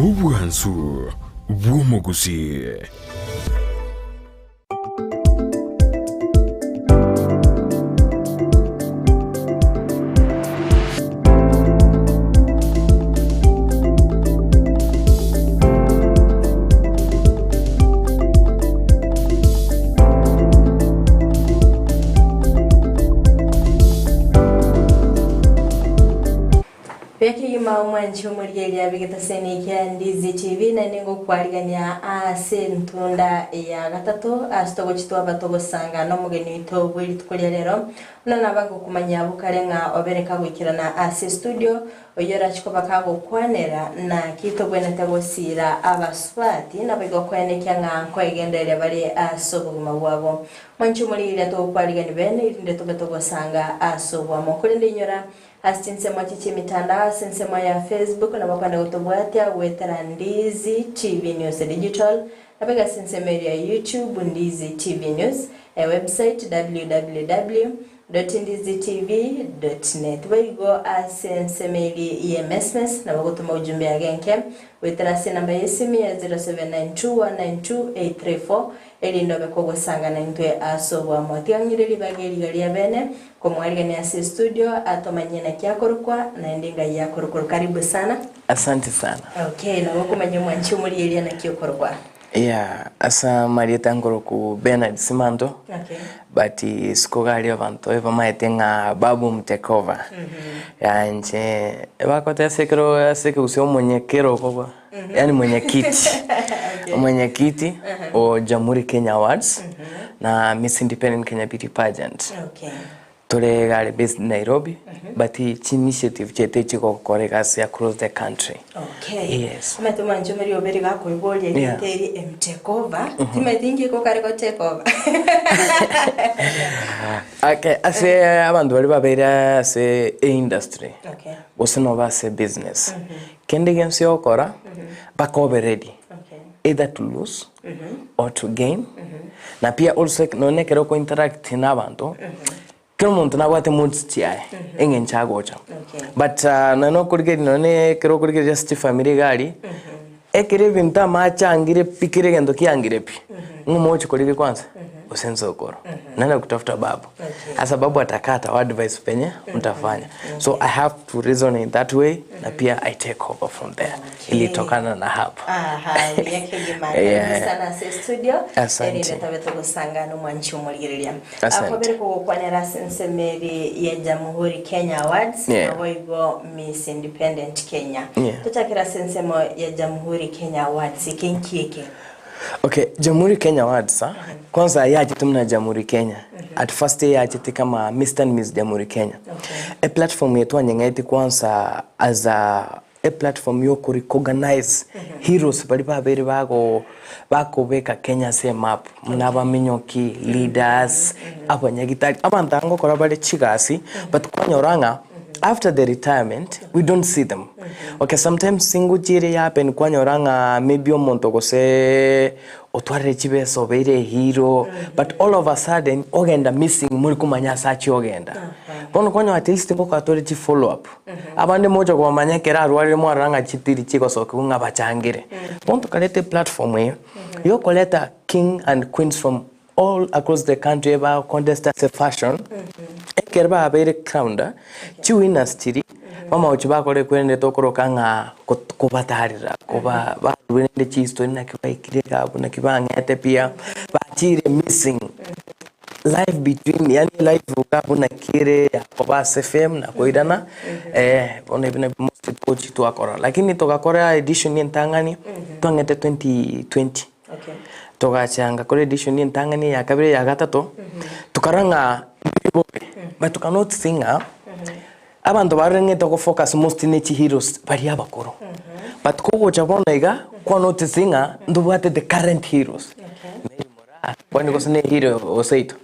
Obwansu bw'omogusii. Bekegima omwanchi omorigereria b'egetaseni kia Ndizi TV naende ngokwarigania ase entunda ya gatato ase togochi twaba togosanga nomogeni oito bwe rituko ria rero. Buna naba ngokomanyia abwo kare ng'a obere kagoikerana ase estudio oyio orachi koba kagokwanera naki tobwenerete gosiira abasubati naboigo koenekia ng'a nkoegendereria bare ase obogima bwabo. Mwanchi omorigereria togokwarigania bene erinde tobe togosanga ase oboamo. Korende inyora Ase chinsemo echi chi'emitandao ase ensemo ya Facebook nabo kwenda gotobwatia goetera Ndizi TV News Digital, nabo ase ensemo eria ya YouTube Ndizi TV News, ewebsite www.ndizitv.net. Boigo ase ensemo eria y'emesmes nabo gotoma ujumbe agenke goetera ase enamba y'esimi ya 0792192834 erinde obe kogosanga naintwe ase oboamo. Tiga ng'ire ribaga eriga ria bene Komwarigania ase estudio atomanyie naki akorokwa naende ngai akorokwa. Karibu sana. Asante sana. Okay, nabo okomanya omwanchi omorieria naki okorokwa. Yeah, ase amarieta nkoroku Bernard Simanto, Okay. but isiko iga aria abanto ebamaete ng'a Babu Mtekova. Yeah, inche ebakoteba ase ekero ase ekegusii omonyekeroko yaani mwenyekiti Okay. omwenyekiti o Jamhuri Kenya Awards na Miss Independent Kenya Beauty Pageant. Okay. Tore iga are based Nairobi but chi initiative chiaito echigokora egasi across the country. Okay. Yes. Omanyete omwanchi omori obere gakoiboria Yeah. erieta eri em take over. Timanyeti inki ekokare go take over. Okay, ase abanto baria babeire ase eindustry Okay. gose noba ase business Kende gionsi ogokora, mpaka obe ready either to lose or to gain, na pia also nonye ekero oko interact na abanto, kera omonto nabwate moods chiaye eng'encho agocha. But nonye okorigereria nonye ekero okorigereria ase chifamiri iga aria, ekero ebinto amache angire pi kera egento kiangire pi, ng'a omoche korigia kwanza gose nsokoro, naende kutafuta babu. Sasa babu atakaa atawa advice penye mtafanya so I have to reason in that way na pia I take over from there ilitokana na hapo Aha, buya kegima. Yeah. Karibu sana ase studio. Asante. Erinde tobe togosanga nomwanchi omorigereria. Asante. Akobere kogokwanera ase ensemo eri ya Jamhuri Kenya Awards Yeah. naboigo Miss Independent Kenya. Yeah. Tochakere ase ensemo ya Jamhuri Kenya Awards eke nki eke? Okay, Jamhuri Kenya Awards ah, kwanza yachete muna Jamhuri Kenya. At first yachete kama Mr and Miss Jamhuri Kenya. Okay. E platform yetu twanyeng'ete kwanza as a e platform yoko recognize heroes baria babere bago bakobeka Kenya ase emap muna abaminyoki, leaders, abanyagitari, abanto aba ngokora bare chigasi but kwanyora ng'a after the retirement we don't see them. Okay sometimes ingochia ere yahappen kwanyora ng'a maybe omonto gose otwarire chibesa obeire ehero but all of a sudden ogenda missing mori komanya ase achia ogenda. Bono kwanyora at least ngokoa tore chi follow up. Abande mocha kobamanya ekero arwarire mwarora ng'a chitiri chigosokiwa ng'a bachangire. Bono tokareta eplatform eye yokoreta king and queens from all across the country eba contest ase fashion, ekero babeire crowned, chi winners chiria, bamagochi bakore kwerende tokoroka ng'a kot kobatarera koba barure rende chistory naki baikire iga abwo naki bang'ete buya, bachire missing, life between yaani life iga abwo naki ere yakoba ase fame na koirana, bono ebi nabio mostly togochi twakora. Lakini togakora edition entang'ani, twang'ete 2020. Togachanga kore edition entang'ani, eya kabere, eya gatato, tokarora ng'a mbiri bobe, but to cannot see ng'a abanto barengete go focus most ne chiheroes baria abakoro. But kogocha bono iga, kwa notice ng'a ntobwate the current heroes. Mary Moraa, kwani gose ne hero oseito?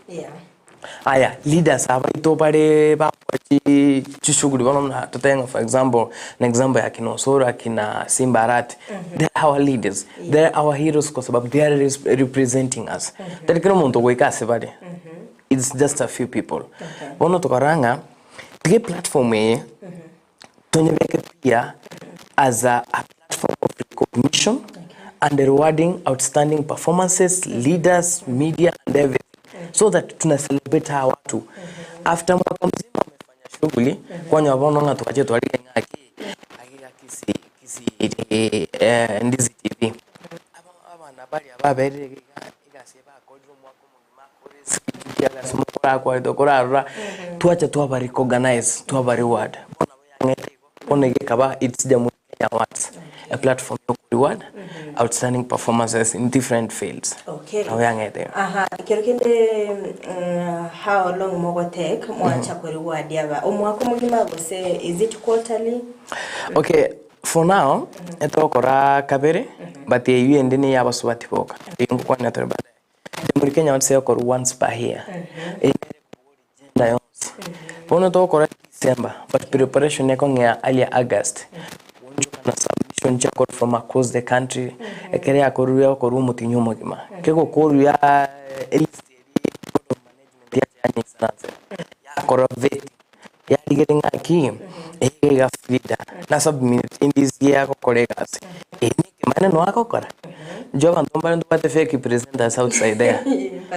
Aya, leaders abaito bare bakoa chi chishughuli bono buna totebe ng'a for example, an example ya kina Osoro akina Simba Arati, they are our leaders, they are our heroes kwa sababu they are representing us. Tari kera omonto ogoika ase bare, it's just a few people. Bono tokarora ng'a tiga eplatform eye tonyebeke buya as a platform of. and rewarding outstanding performances, leaders, media and everything so that tuna celebrate hawa watu after mwaka mzima wamefanya shughuli kwanyora bono ng'a twache twarire ng'aki iga Kisii Kisii eh, Ndizi TV abana baria baberire iga egasi bakorire omwaka omogima akore skit kiagasi mokorakwa tokorarora twacha twaba recognize twaba reward bono nabo yang'ete igo bono iga ekaba it's Jamhuri Kenya Awards a platform yo reward outstanding performances in different fields. Okay. Nabo yang'ete igo. Aha, ekero kende how long mogotake mwacha koreward aba? Omwaka omogima gose is it quarterly? Okay, for now, etogokora kabere, but eywo ende niya abasubati boka. Eywo ngokwanera tore baadaye. Jamhuri Kenya Awards egokorwa once per year. Eywo nere ekobori gender yonsi. Bono togokora December, but preparation ekong'ea earlier August. Goonchoka na submission chiakorwa from across the country, ekero yakorurwe egokorwa omotienyi omogima. Kegokorwa ya elist eria board of management yacha yanyeisaransa, yakora vetting, yarigereria ng'aki eye iga Frida na submit endisi agokora egasi, eye nekemaene no agokora? Inche abanto mbare ntobwate fake presenters outside there.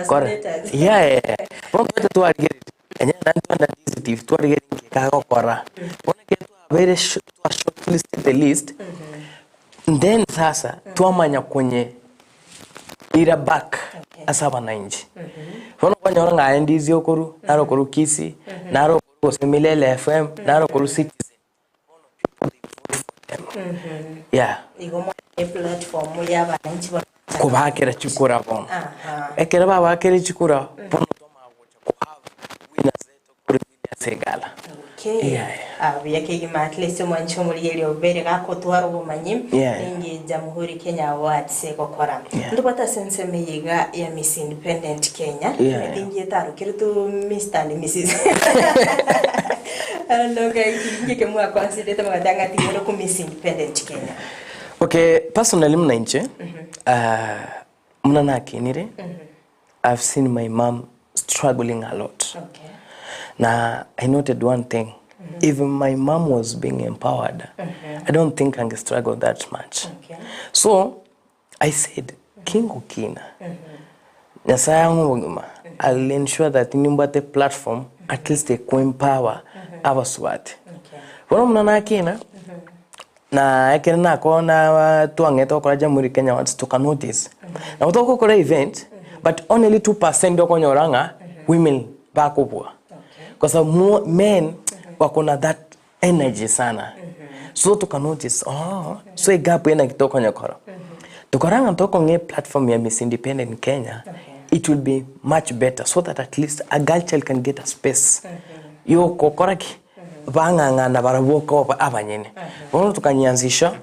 Kora Impersonators. yeah yeah bono twacha twarigereria enyene naende twagenda DCTV twarigereria nki kagokora. Bono ekero twabeire sho twa shortlisted the list, then sasa twamanya konye ira back ase abananchi. Bono kwanyora ng'a aye Ndizi okorwa, naro okorwa Kisii, naro okorwa gose Milele FM, naro okorwa Citizen, bono people they vote for them. Yeah. Igo mwane platform ya abananchi bono Kobakera chikura bono. Aha. Ekero babakire chikura, bono twamanya gocha ko have winners tokorigiria ase egala. Okay. Yeah, yeah. Ah, buya kegima at least omwanchi omorigereria obere gakotwara obomanyi Yeah. ninki Jamhuri Kenya Awards egokora. Yeah. Ntobwate ase ensemo eye iga ya Miss Independent Kenya. Yeah, yeah. Emetingi etarokire tu Mr and Mrs. I don't know guys, inki eke mwaconsiderete mogateba ng'a tigoro ko Miss Independent Kenya. Okay, personally muna inche, muna nakinire, I've seen my mom struggling a lot. Okay. Na I noted one thing. If my mom was being empowered, I don't think ange struggle that much. Okay. So I said, kingokina Nyasaye ang'e obogima, I'll ensure that nimbwate platform at least ekoempower abasubati. Okay. Bono buna nakina, Na ekero nakona twang'ete gokora Jamhuri Kenya Awards toka notice nabo togokora event but only 2% okonyora ng'a women bakobua kwa sababu mo men wako na that energy sana so toka notice oh so egap eye naki tokonyekora tokora ng'a tokong'a eplatform ya Miss Independent Kenya it will be much better so that at least a girl child can get a space yokokora ki Bang'ang'ana barabwo koba abanyene. Bono tokanyianzisha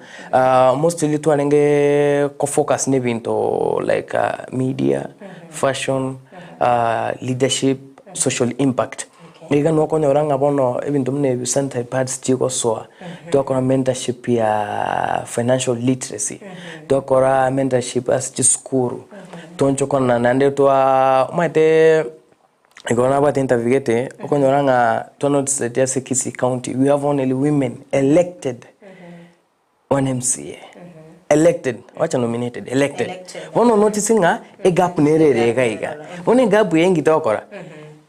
mostly twarenge ko focus na ebinto like media, fashion, leadership, social impact. Iga nigo okonyora ng'a bono ebinto buna ebi sanitary pads chigosoa, twakora mentorship ya financial literacy, twakora mentorship ase chisukuru, twaonchokana naende twa omanyete. Ekero nabwate interview gete, okonyora ng'a twanoticeti ase Kisii County, we have only women elected one MCA. Elected, wacha nominated, elected. Elected. Bono notice ng'a egap nere ere iga iga. Bono egap eye engite gokora,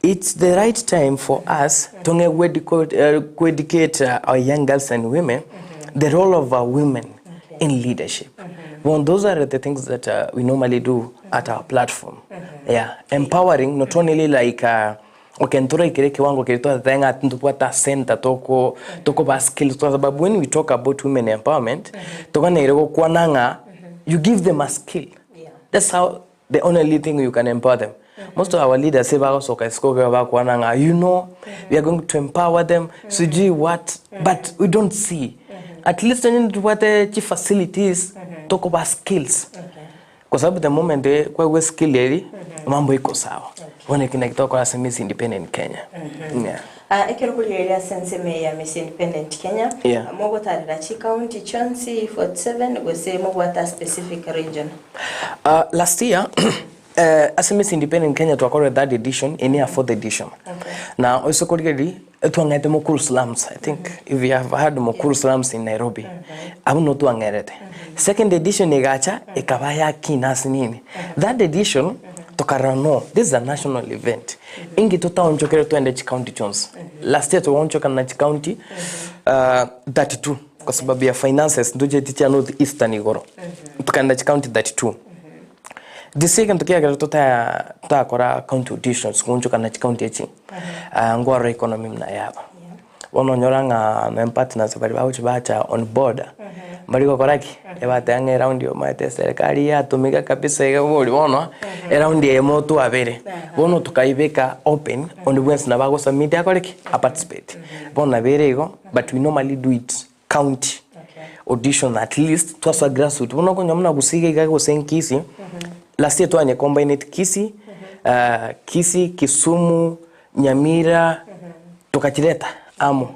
it's the right time for us tong'e goeducate our young girls and women the role of a women in leadership. Bono those are the things that we normally do at our platform. Yeah, empowering not only like okay ntoraikere ekiwango keria twatete ng'a ntobwate a center toko tokoba skills kwa sababu when we talk about women empowerment toganeire gokwana ng'a you give them a skill. Yeah. That's how the only thing you can empower them. Most of our leaders bagosoka isiko ekero bakwana ng'a you know we are going to empower them sijui what but we don't see. At least onye ntobwate chifacilities tokoba skills. Kwa sababu the moment kwaigwa skill eri mambo iko sawa. Bono eki naki togokora ase Miss Independent Kenya. Yeah. Ah, ekero korigereria ase ensemo eye ya Miss Independent Kenya, Yeah. mogotarera chicounty chionsi 47 gose mobwate a specific region? Last year ase Miss Independent Kenya twakorire third edition, eye neya fourth edition. Okay. Na oise korigereria. Etwang'ete Mukuru Slums, I think if you have heard Mukuru Slums in Nairobi, abwo no twang'erete. Second edition egacha ekaba ya kina ase nini. Third edition tokarora no, this is a national event. Inki totaonchokere twende chicounty chionsi. Last year togaonchokana na chicounty 32 kwa sababu ya finances ntocheti chia North Eastern igoro. Tokaenda chicounty 32. This year egento kiagera totaya totakora county auditions goonchoka na chicounty echi, ngwarora economy buna yaba. Bono onyora ng'a nonye partners baria bagochi bacha on board, mbari gokora ki? Ebateba ng'a eround eye omanyete eserekari yatumika kabisa iga bori bono, eround eye motwabere. Bono tokaibeka open, onde bwensi nabo agosubmit akore ki? Aparticipate. Bono nabo ere igo, but we normally do it county audition at least twasoa grassroot bono okonyora buna gusii iga iga gose nkisi last year twanye combine kisii kisii kisumu nyamira tokachireta amo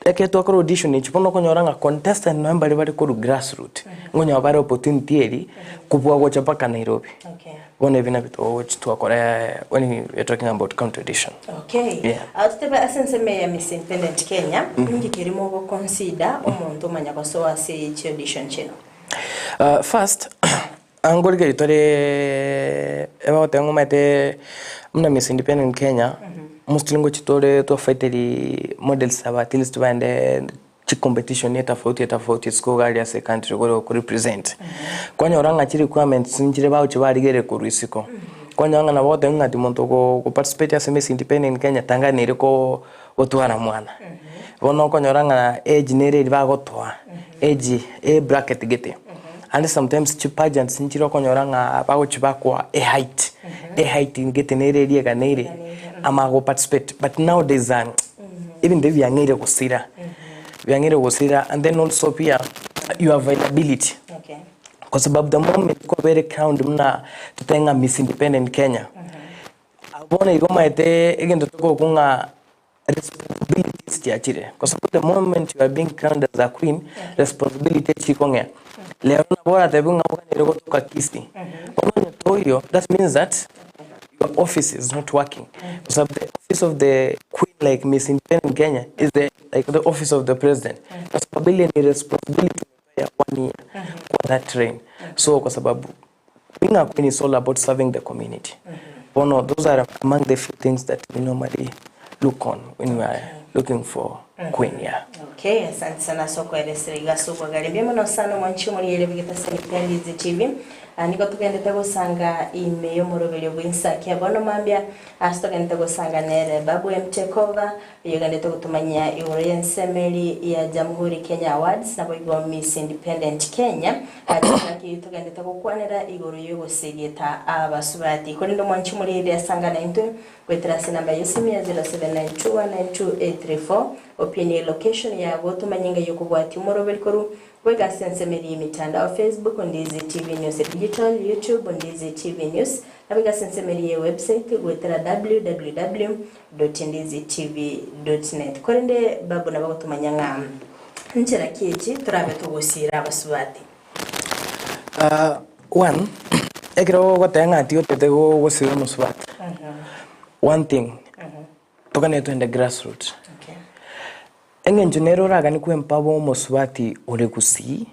ekero twakora audition echi bono okonyora ng'a contestant nonye mbare bare korwa grassroot nkonyora bare opportunity eria kobua gocha mpaka Nairobi. Bono ebi nabio togochi twakora when we are talking about county audition. Okay. Yeah. Ah, totebe ase ensemo eye ya Miss Independent Kenya, ninki kerimo ogoconsider omonto omanya gosoa ase chiaudition chino? First, ngorigereria tore ebagoteba ng'a omanyete buna Miss Independent Kenya, mostly ngochi tore twafaiteri models aba at least baende chicompetition etafauti etafauti isiko iga aria ase ecountry kore korepresent. Kwanyora ng'a chirequirements nchire bagochia barigereria korwa isiko. Kwanyora ng'a nabo ogoteba ng'a monto ogo participate ase Miss Independent Kenya tanganeirie ko gotwara mwana. Bono okonyora ng'a age nere eria bagotoa, age ebracket gete. Naende sometimes chipageants nchire okonyora ng'a bagochia bakoa eheight, eheight gete nere eria eganeire ama go participate but nowadays Ebinto ebi biang'eire gosira, biang'eire gosira and then also pia your availability Okay. kwa sababu the moment kwabere crowned buna totebe ng'a Miss Independent Kenya, abwo bono igo omanyete egento tokorokwa ng'a responsibilities chiachire, kwa sababu the moment you are being crowned as a queen, responsibility echikong'ea. Rero nabo oratebiwe ng'a oganere gotoka Kisii, bono onye toiyo that means that your office is not working kwa sababu the office of the queen like Miss Independent Kenya is the like the office of the president kwa sababu ile ni responsibility ya one year kwa that reign so kwa sababu being a queen is all about serving the community bono those are among the few things that we normally look on when we are looking for queen yeah Okay, asante sana ase okoeresera iga ase obwagare. Mbuya mono sana omwanchi omorigereria bw'egetasani kia Ndizi TV. Ah, nigo togendete gosanga ime y'omoroberio bw'ensaki ya bono mambia ase togendete gosanga nere Babu M Takeover oyogendete gotomanyia igoro y'ensemo eri ya Jamhuri Kenya Awards naboigo Miss Independent Kenya ase chingaki togendete gokwanera igoro y'ogosegeta abasubati. Korende omwanchi omorigereria asanga naintwe Goetera ase enamba y'esimi ya 0792192834, opinie elocation yago tomanye ng'ai okobwatia omoroberi korwa goika ase ensemo eria y'emitandao Facebook, Ndizi TV News Digital, YouTube, Ndizi TV News, naboigo ase ensemo eria y'ewebsite goetera www.ndizitv.net. Korende babu nabo gotomanya ng'a nchera ki echi torabe togosiira abasubati. One, ekero ogoteba ng'a ati otete gosiba omosubati, one thing, toganie twende grass root. Eng'encho nere oraganie kwempower omosubati ore Gusii,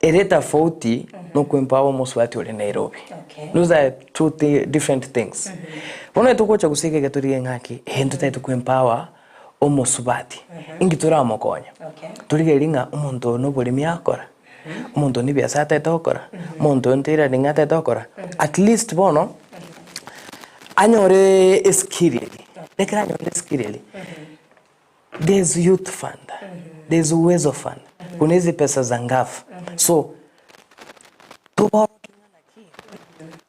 ere tofauti na okwempower omosubati ore Nairobi. Those are two different things. Bono ekero togocha Gusii iga torigie ng'aki, eh ntotagete kwempower omosubati, inki toramokonye? Torigererie ng'a omonto oyo noboremi agokora, omonto oyo nebiasara atagete gokora, omonto oyo ntailoring atagete gokora, at least bono anyore eskill eria, ekero anyorire eskill eria, there is youth fund, there is uwezo fund, kuna hizi pesa za ngafu, so toborokie ng'a naki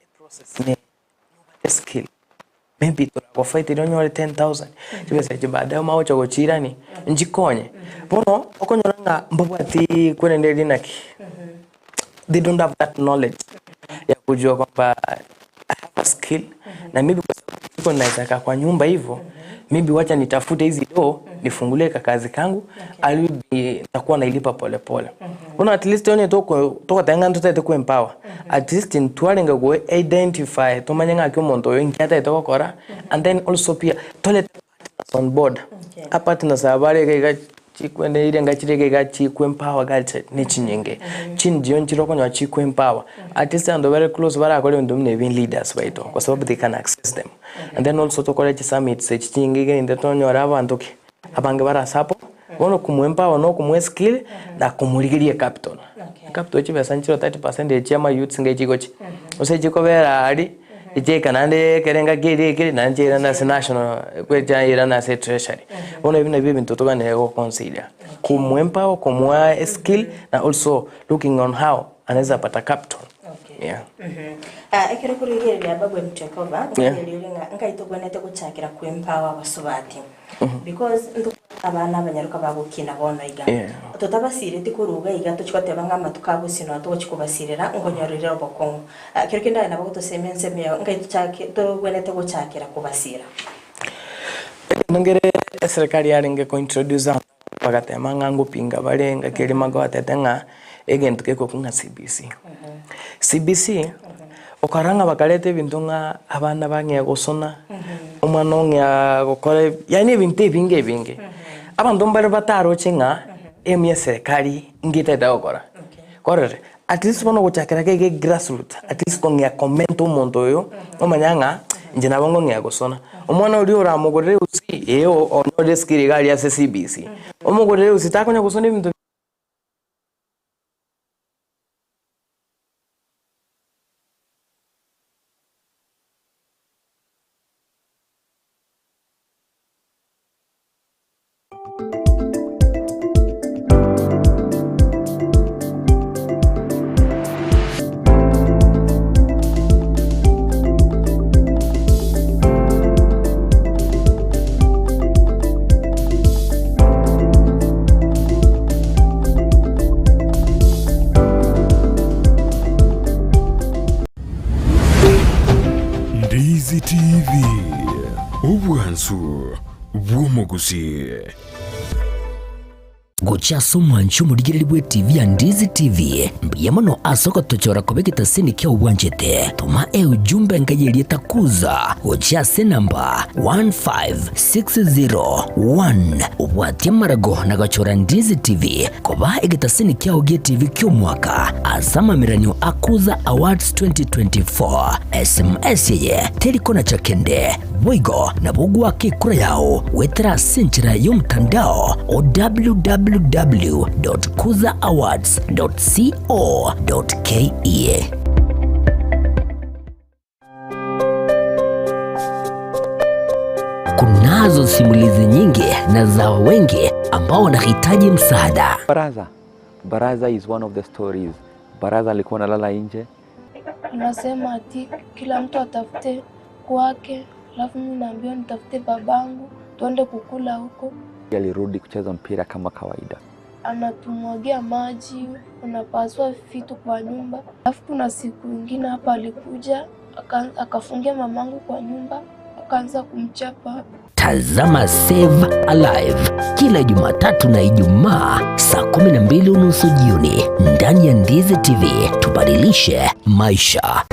eprocess neye. Nobate skill maybe toragofightere onyore 10000 chibesa echi baadaye omanye gocha gochiirani nchikonye. Bono okonyora ng'a mbabwati kwerende eria naki they don't have that knowledge ya kujua kwamba I have a skill na maybe kwa sababu niko naeza kaa kwa nyumba hivo maybe wacha nitafute hizi doo nifungulie kakazi kangu I will be nitakuwa nailipa polepole. Bono at least onye toko togoteba ng'a ntotagete ko empower, at least ntwarenge go identify tomanye ng'aki omonto oyo inki atagete gokora and then also pia torete partners. on board. Okay. Partners aba bare iga iga chikwende irenga chire iga iga chikwe empower culture ne chinyinge. Chinjio nchire okonyora chikwe empower. At least abanto bare close barakore ebinto buna ebi leaders baito kwa sababu they can access them. And then also tokore chisummits echi chinyinge iga erinde tonyore abanto ki? Abange bare ase abwo, bono komoempower na okomoa eskill na komorigeria ecapital. Ecapital chibesa nchire 30% echi ama youths nigo chigochia, gose chikobera aria, echiaika naende ekere engaki eria ekere naende chiairana ase national chiairana ase etreasury. Bono ebi nabio ebinto toganeire goconsider, komoempower, komoa eskill na also looking on how anaweza pata capital. Yeah. Ah, ekero okorigereria Babu Mtekova, nkorigereria ore ng'a nkai tobwenerete gochakera koempower abasubati. Because ntobwate abana abanyaroka bagokina bono iga. Yeah. Totabasireti korwa iga iga tochi goteba ng'a amatuko a bosio noo togochi kobasirera nkonyorire obokong'u. Ah, kero kende aye nabo ogotosemia ensemo eyio nkai tochake tobwenerete gochakera kobasira. Ekero nkere eserikari yarenge kointroduce aba bagatema ng'a ngopinga bare ngaki eria magotete ng'a egento gekorokwa ng'a CBC. CBC, okarora ng'a bakareta ebinto ng'a abana bang'ea gosona, omwana ong'ea gokora yaani ebinto ebinge ebinge. Abanto mbare bataroche ng'a emi eserekari ngetete gokora. Korora, at least bono gochakera iga iga grassroot, at least kong'ea commento omonto oyo, omanya ng'a inche nabo ngong'ea gosona. Omwana oria oramogorere eusi, ee onyorire eskill iga aria ase CBC, omogorere eusi takonya gosona ebinto. Ndizi TV, obwansu bw'omogusii. Gochia ase omwancho omorigereria bw'etivi ya Ndizi TV, mbuya mono ase ogotochora koba egetasini kiao bwanchete. Toma eujumbe enka y'erieta Kuza gochia ase enamba 15601 obwatie amarago na gochora Ndizi TV koba egetasini kiao gi'etivi ki'omwaka ase amameranio a Kuza Awards 2024. SMS eye teri konacha kende. Boigo nabo ogoaka ekura yao goetera ase enchera y'omotandao o www.kuzaawards.co.ke. Kunazo simulizi nyingi na za wengi ambao wanahitaji msaada. Baraza. Baraza is one of the stories. Baraza alikuwa analala nje. Anasema ati kila mtu atafute kwake, alafu mimi naambiwa nitafute babangu tuende kukula huko. Alirudi kucheza mpira kama kawaida. Anatumwagia maji, unapasua vitu kwa nyumba. Alafu kuna siku ingine hapa alikuja akafungia mamangu kwa nyumba akaanza kumchapa. Tazama Save Alive kila Jumatatu na Ijumaa saa 12:30 jioni ndani ya Ndizi TV. Tubadilishe maisha.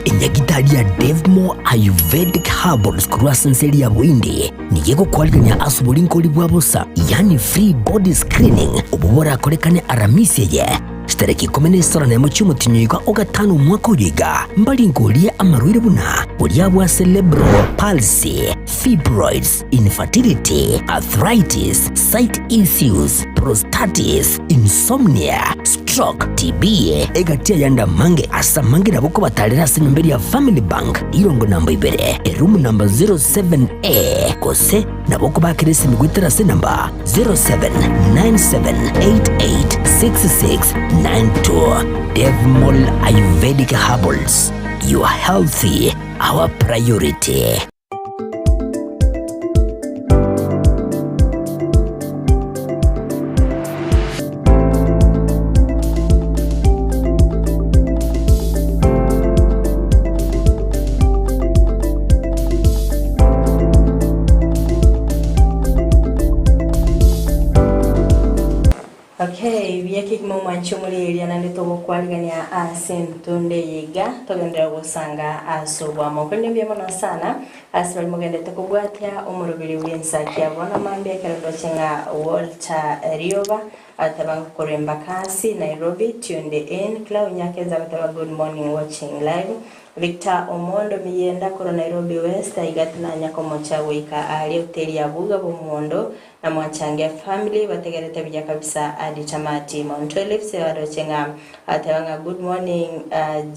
Enyagitari ya Devmo Ayurvedic Herbals korwa ase ense eria ya Bohindi nigo egokwarigania ase oboringori bwa bosa, yaani free body screening, obwo borakorekane Aramisi eye Chitariki ikomi na isano nemo chi'omotienyi oiga o gatano omwaka oyo iga, mbaringorie amarwaire buna boria bwa cerebral palsy, fibroids, infertility, arthritis, sight issues, prostatitis, insomnia, stroke, TB, egati ayande amange ase amange nabo kobatarera ase enyomba eria ya Family Bank, irongo namba ibere, eroom namba 07A, gose Nabo okobakera esimi goetera ase enamba 0797886692. Devmol Ayurvedic Herbals, your healthy our priority. Okay, buya kegima omwanchi omorieria naende togokwarigania ase entonda eye iga, togenderere gosanga ase oboamo. Korende mbuya mono sana ase baria mogenderete kobwatia omoroberi bw'ensaki ya bono mambia ekero ndoche ng'a Walter Rioba agateba ng'a korwa Embakasi, Nairobi, tuned in. Clau Nyakenza agateba good morning watching live. Victor Omondo Miyenda korwa Nairobi West aiga tinanya komocha goika aaria hoteli ya Buga bw'Omondo Na mwachange family bategerete buya kabisa hadi tamati. Mount Olives baroche ng'a agateba ng'a good morning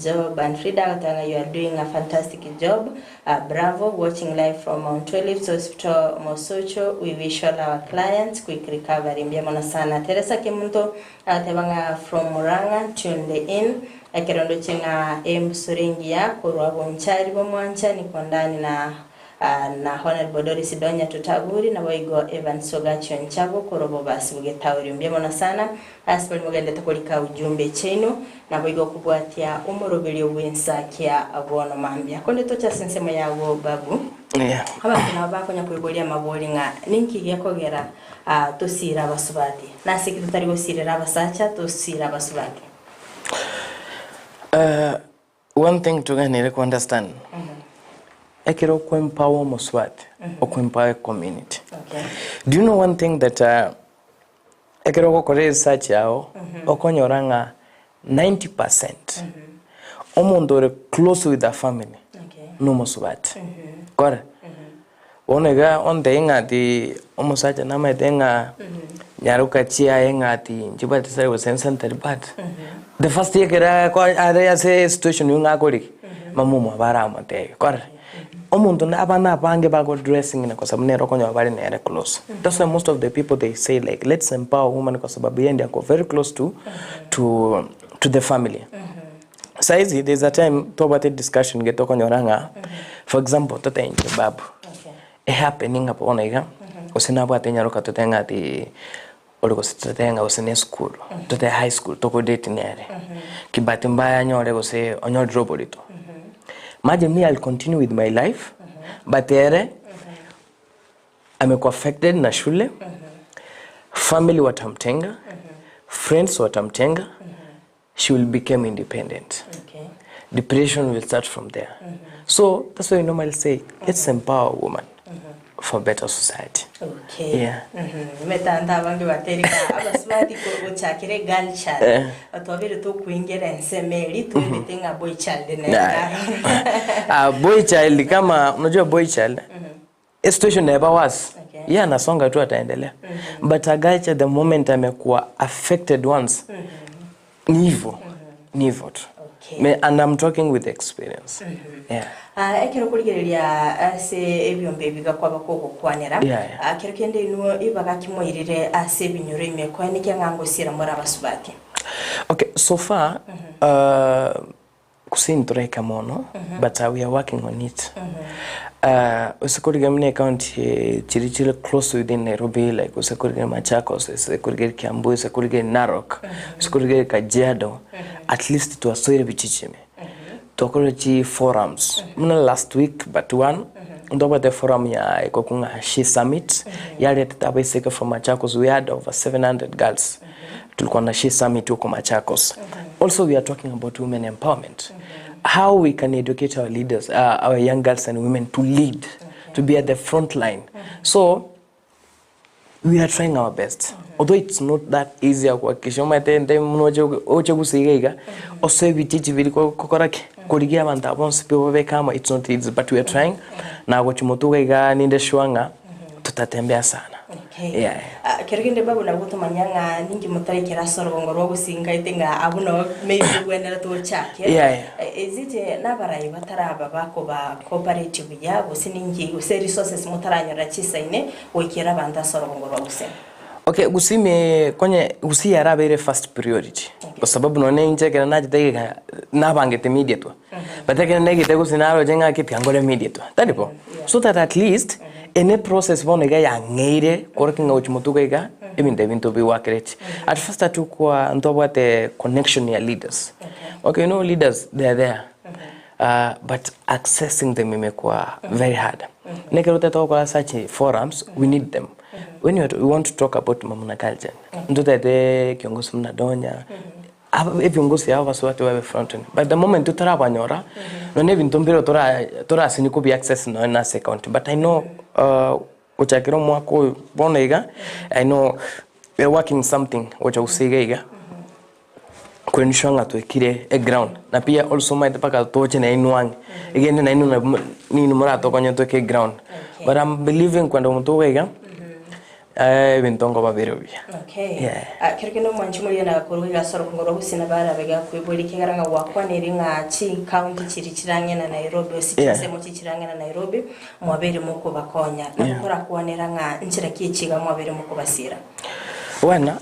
Job and Frida agateba ng'a you are doing a fantastic job bravo watching live from Mount Olives Hospital Mosocho we wish all our clients quick recovery mbuya mono sana. Teresa Kemunto agateba ng'a from Murang'a tuned in ekero ndoche ng'a embusuro engiya korwa Bonchari bomwanchani Kondani na Na Honourable Doris Donya Tutaburi, naboigo Evans Ogachi Onchabo korwa Bobasi bw'Getauri. Mbuya mono sana ase baria mogenderete korika ujumbe chiaino, naboigo kobwatia omoroberio bw'ensakia bono mambia. Konde toche ase ensemo yago Babu. Yeah. Abanto nabo bakonya koiboria amabori ng'a ninki gekogera tosiire abasubati? Nase ki totari gosiirera abasacha tosiire abasubati? One thing toganere ko understand, ekero okwe empower omosubati, okwe empower ecommunity. Okay. Do you know one thing that ekero ogokora research yago, okonyora ng'a 90 percent omonto ore close with the family Okay. nomosubati. Kore? Bono iga ontebie ng'a ati omosacha namaete ng'a nyaroka chiaye ng'a ati nchibwate sare gose nse but the first ekero are ase situation eywo ng'a akorigi, mama omwabo aramotebie korora. Omonto na abana abange bago dressing na kwa sababu nere okonyora bare nere close. That's why most of the people they say like let's empower woman kwa sababu yeye ndiye ako very close to to to the family. Saizi there's a time twabwate discussion gete okonyora ng'a for example tote inche babu e happening ng'a bono iga gose nabwate enyaroka tote ng'a ati ore gose tote ng'a gose ne esukuru tote high school toko date nere kibahati mbaya anyore gose onyorire oborito imagine me I'll continue with my life but ere amekuwa affected na shule family watamtenga friends watamtenga she will became independent Okay. depression will start from there so that's why we normally say let's empower woman for better society Okay. Yeah. Emetanda abange baterika abasubati gochakera girl child. Eh. Twabere tokoingera ensemo eri twebete ng'a boy child nere Nah. Ah, boy child kama unajua boy child situation neba worse Okay. yeye anasonga tu ataendelea but a girl child the moment amekuwa affected once ni hivyo ni hivyo tu Okay. Me- and I'm talking with experience yeah Ah, ekero okorigereria ase ebiombe ebi gakwaba kogokwanera Yeah, yeah. ah, kero kende inwe ibaga kimoirire ase ebinyoro ime koenekia ng'a ngosiira more abasubati Okay, so far Gose ntoraika mono but we are working on it. Ase korigereria buna ecounty chiria chire close within Nairobi like gose korigereria Machakos, ase korigereria Kiambu, ase korigereria Narok, ase korigereria Kajiado, at least twasoire bichichi ime. Twakorire chi forums buna last week but one ntobwate forum ya ekokwa ng'a she summit yaretete abaiseke from Machakos we had over 700 girls. Tulikuwa na She Summit huko Machakos. Also we are talking about women empowerment. How we can educate our leaders, our young girls and women to lead, to be at the front line. So we are trying our best. Although it's not that easy kuhakikisha omanyete nte buna oche oche gose iga iga, ase ebichichi biria kokora ki? Korigia abanto aba bonsi pi obabeke amo it's not easy but we are trying na gochia motwe iga iga ninde sure ng'a tutatembea sana. Okay. Yeah, yeah. Ah, kero kende babu nabo tomanya ng'a ninki motarekera ase orogongo rwa ogosinga ete ng'a abwo noo maybe ogwenerete ochake. Yeah, yeah. Eh, Is it eh, nabarai bataraba bakoba cooperate buya gose ninki gose resources motaranyora chisaine goikera abanto ase orogongo rwa gose. Okay, gose ime konye gose yarabeire first priority Okay. kwa sababu nonye inche ekero nachete iga nabangete media twa but ekero naigete gose naroche ng'a tiga nkore media twa tari bo so that at least ene process bono iga yang'eire korokia ng'a gochia motwe iga iga ebinto ebi ntobiwakereti at first atokoa ntobwate connection ya leaders okay you know leaders they are there but accessing them imekuwa very hard. Nekero otagete gokora such forums we need them. When you we want to talk about mamuna culture, ntotete kiongozi buna Donya, aba ebiongozi aba basubati babe front line. But the moment totarabanyora, nonye ebinto mbire tora torasinye kobi access nonye na ase ecounty. But I know gochakera omwaka oyo bono iga, I know we are working something gocha gose iga iga. Koensure ng'a twekire eground na pia also omanyete mpaka toche nainwe ang'e egende nainwe nabo ninwe moratokonye tweke eground but I'm believing kwenda omonto iga iga ebinto nkoba bire buya. Okay. Yeah. Ah, kero kende omwanchi moria nagakorwa iga ase orogongo rwa gusii nabo arabe gakoiboria ekiagera ng'a gwakwanire ng'a chicounty chiria chirang'e na Nairobi gose Yeah. chinsemo chiria chirang'e na Nairobi mwabeire mokobakonya. Nabo Yeah. korakwanera ng'a nchera ki echi iga mwabeire mokobasira. Bwana,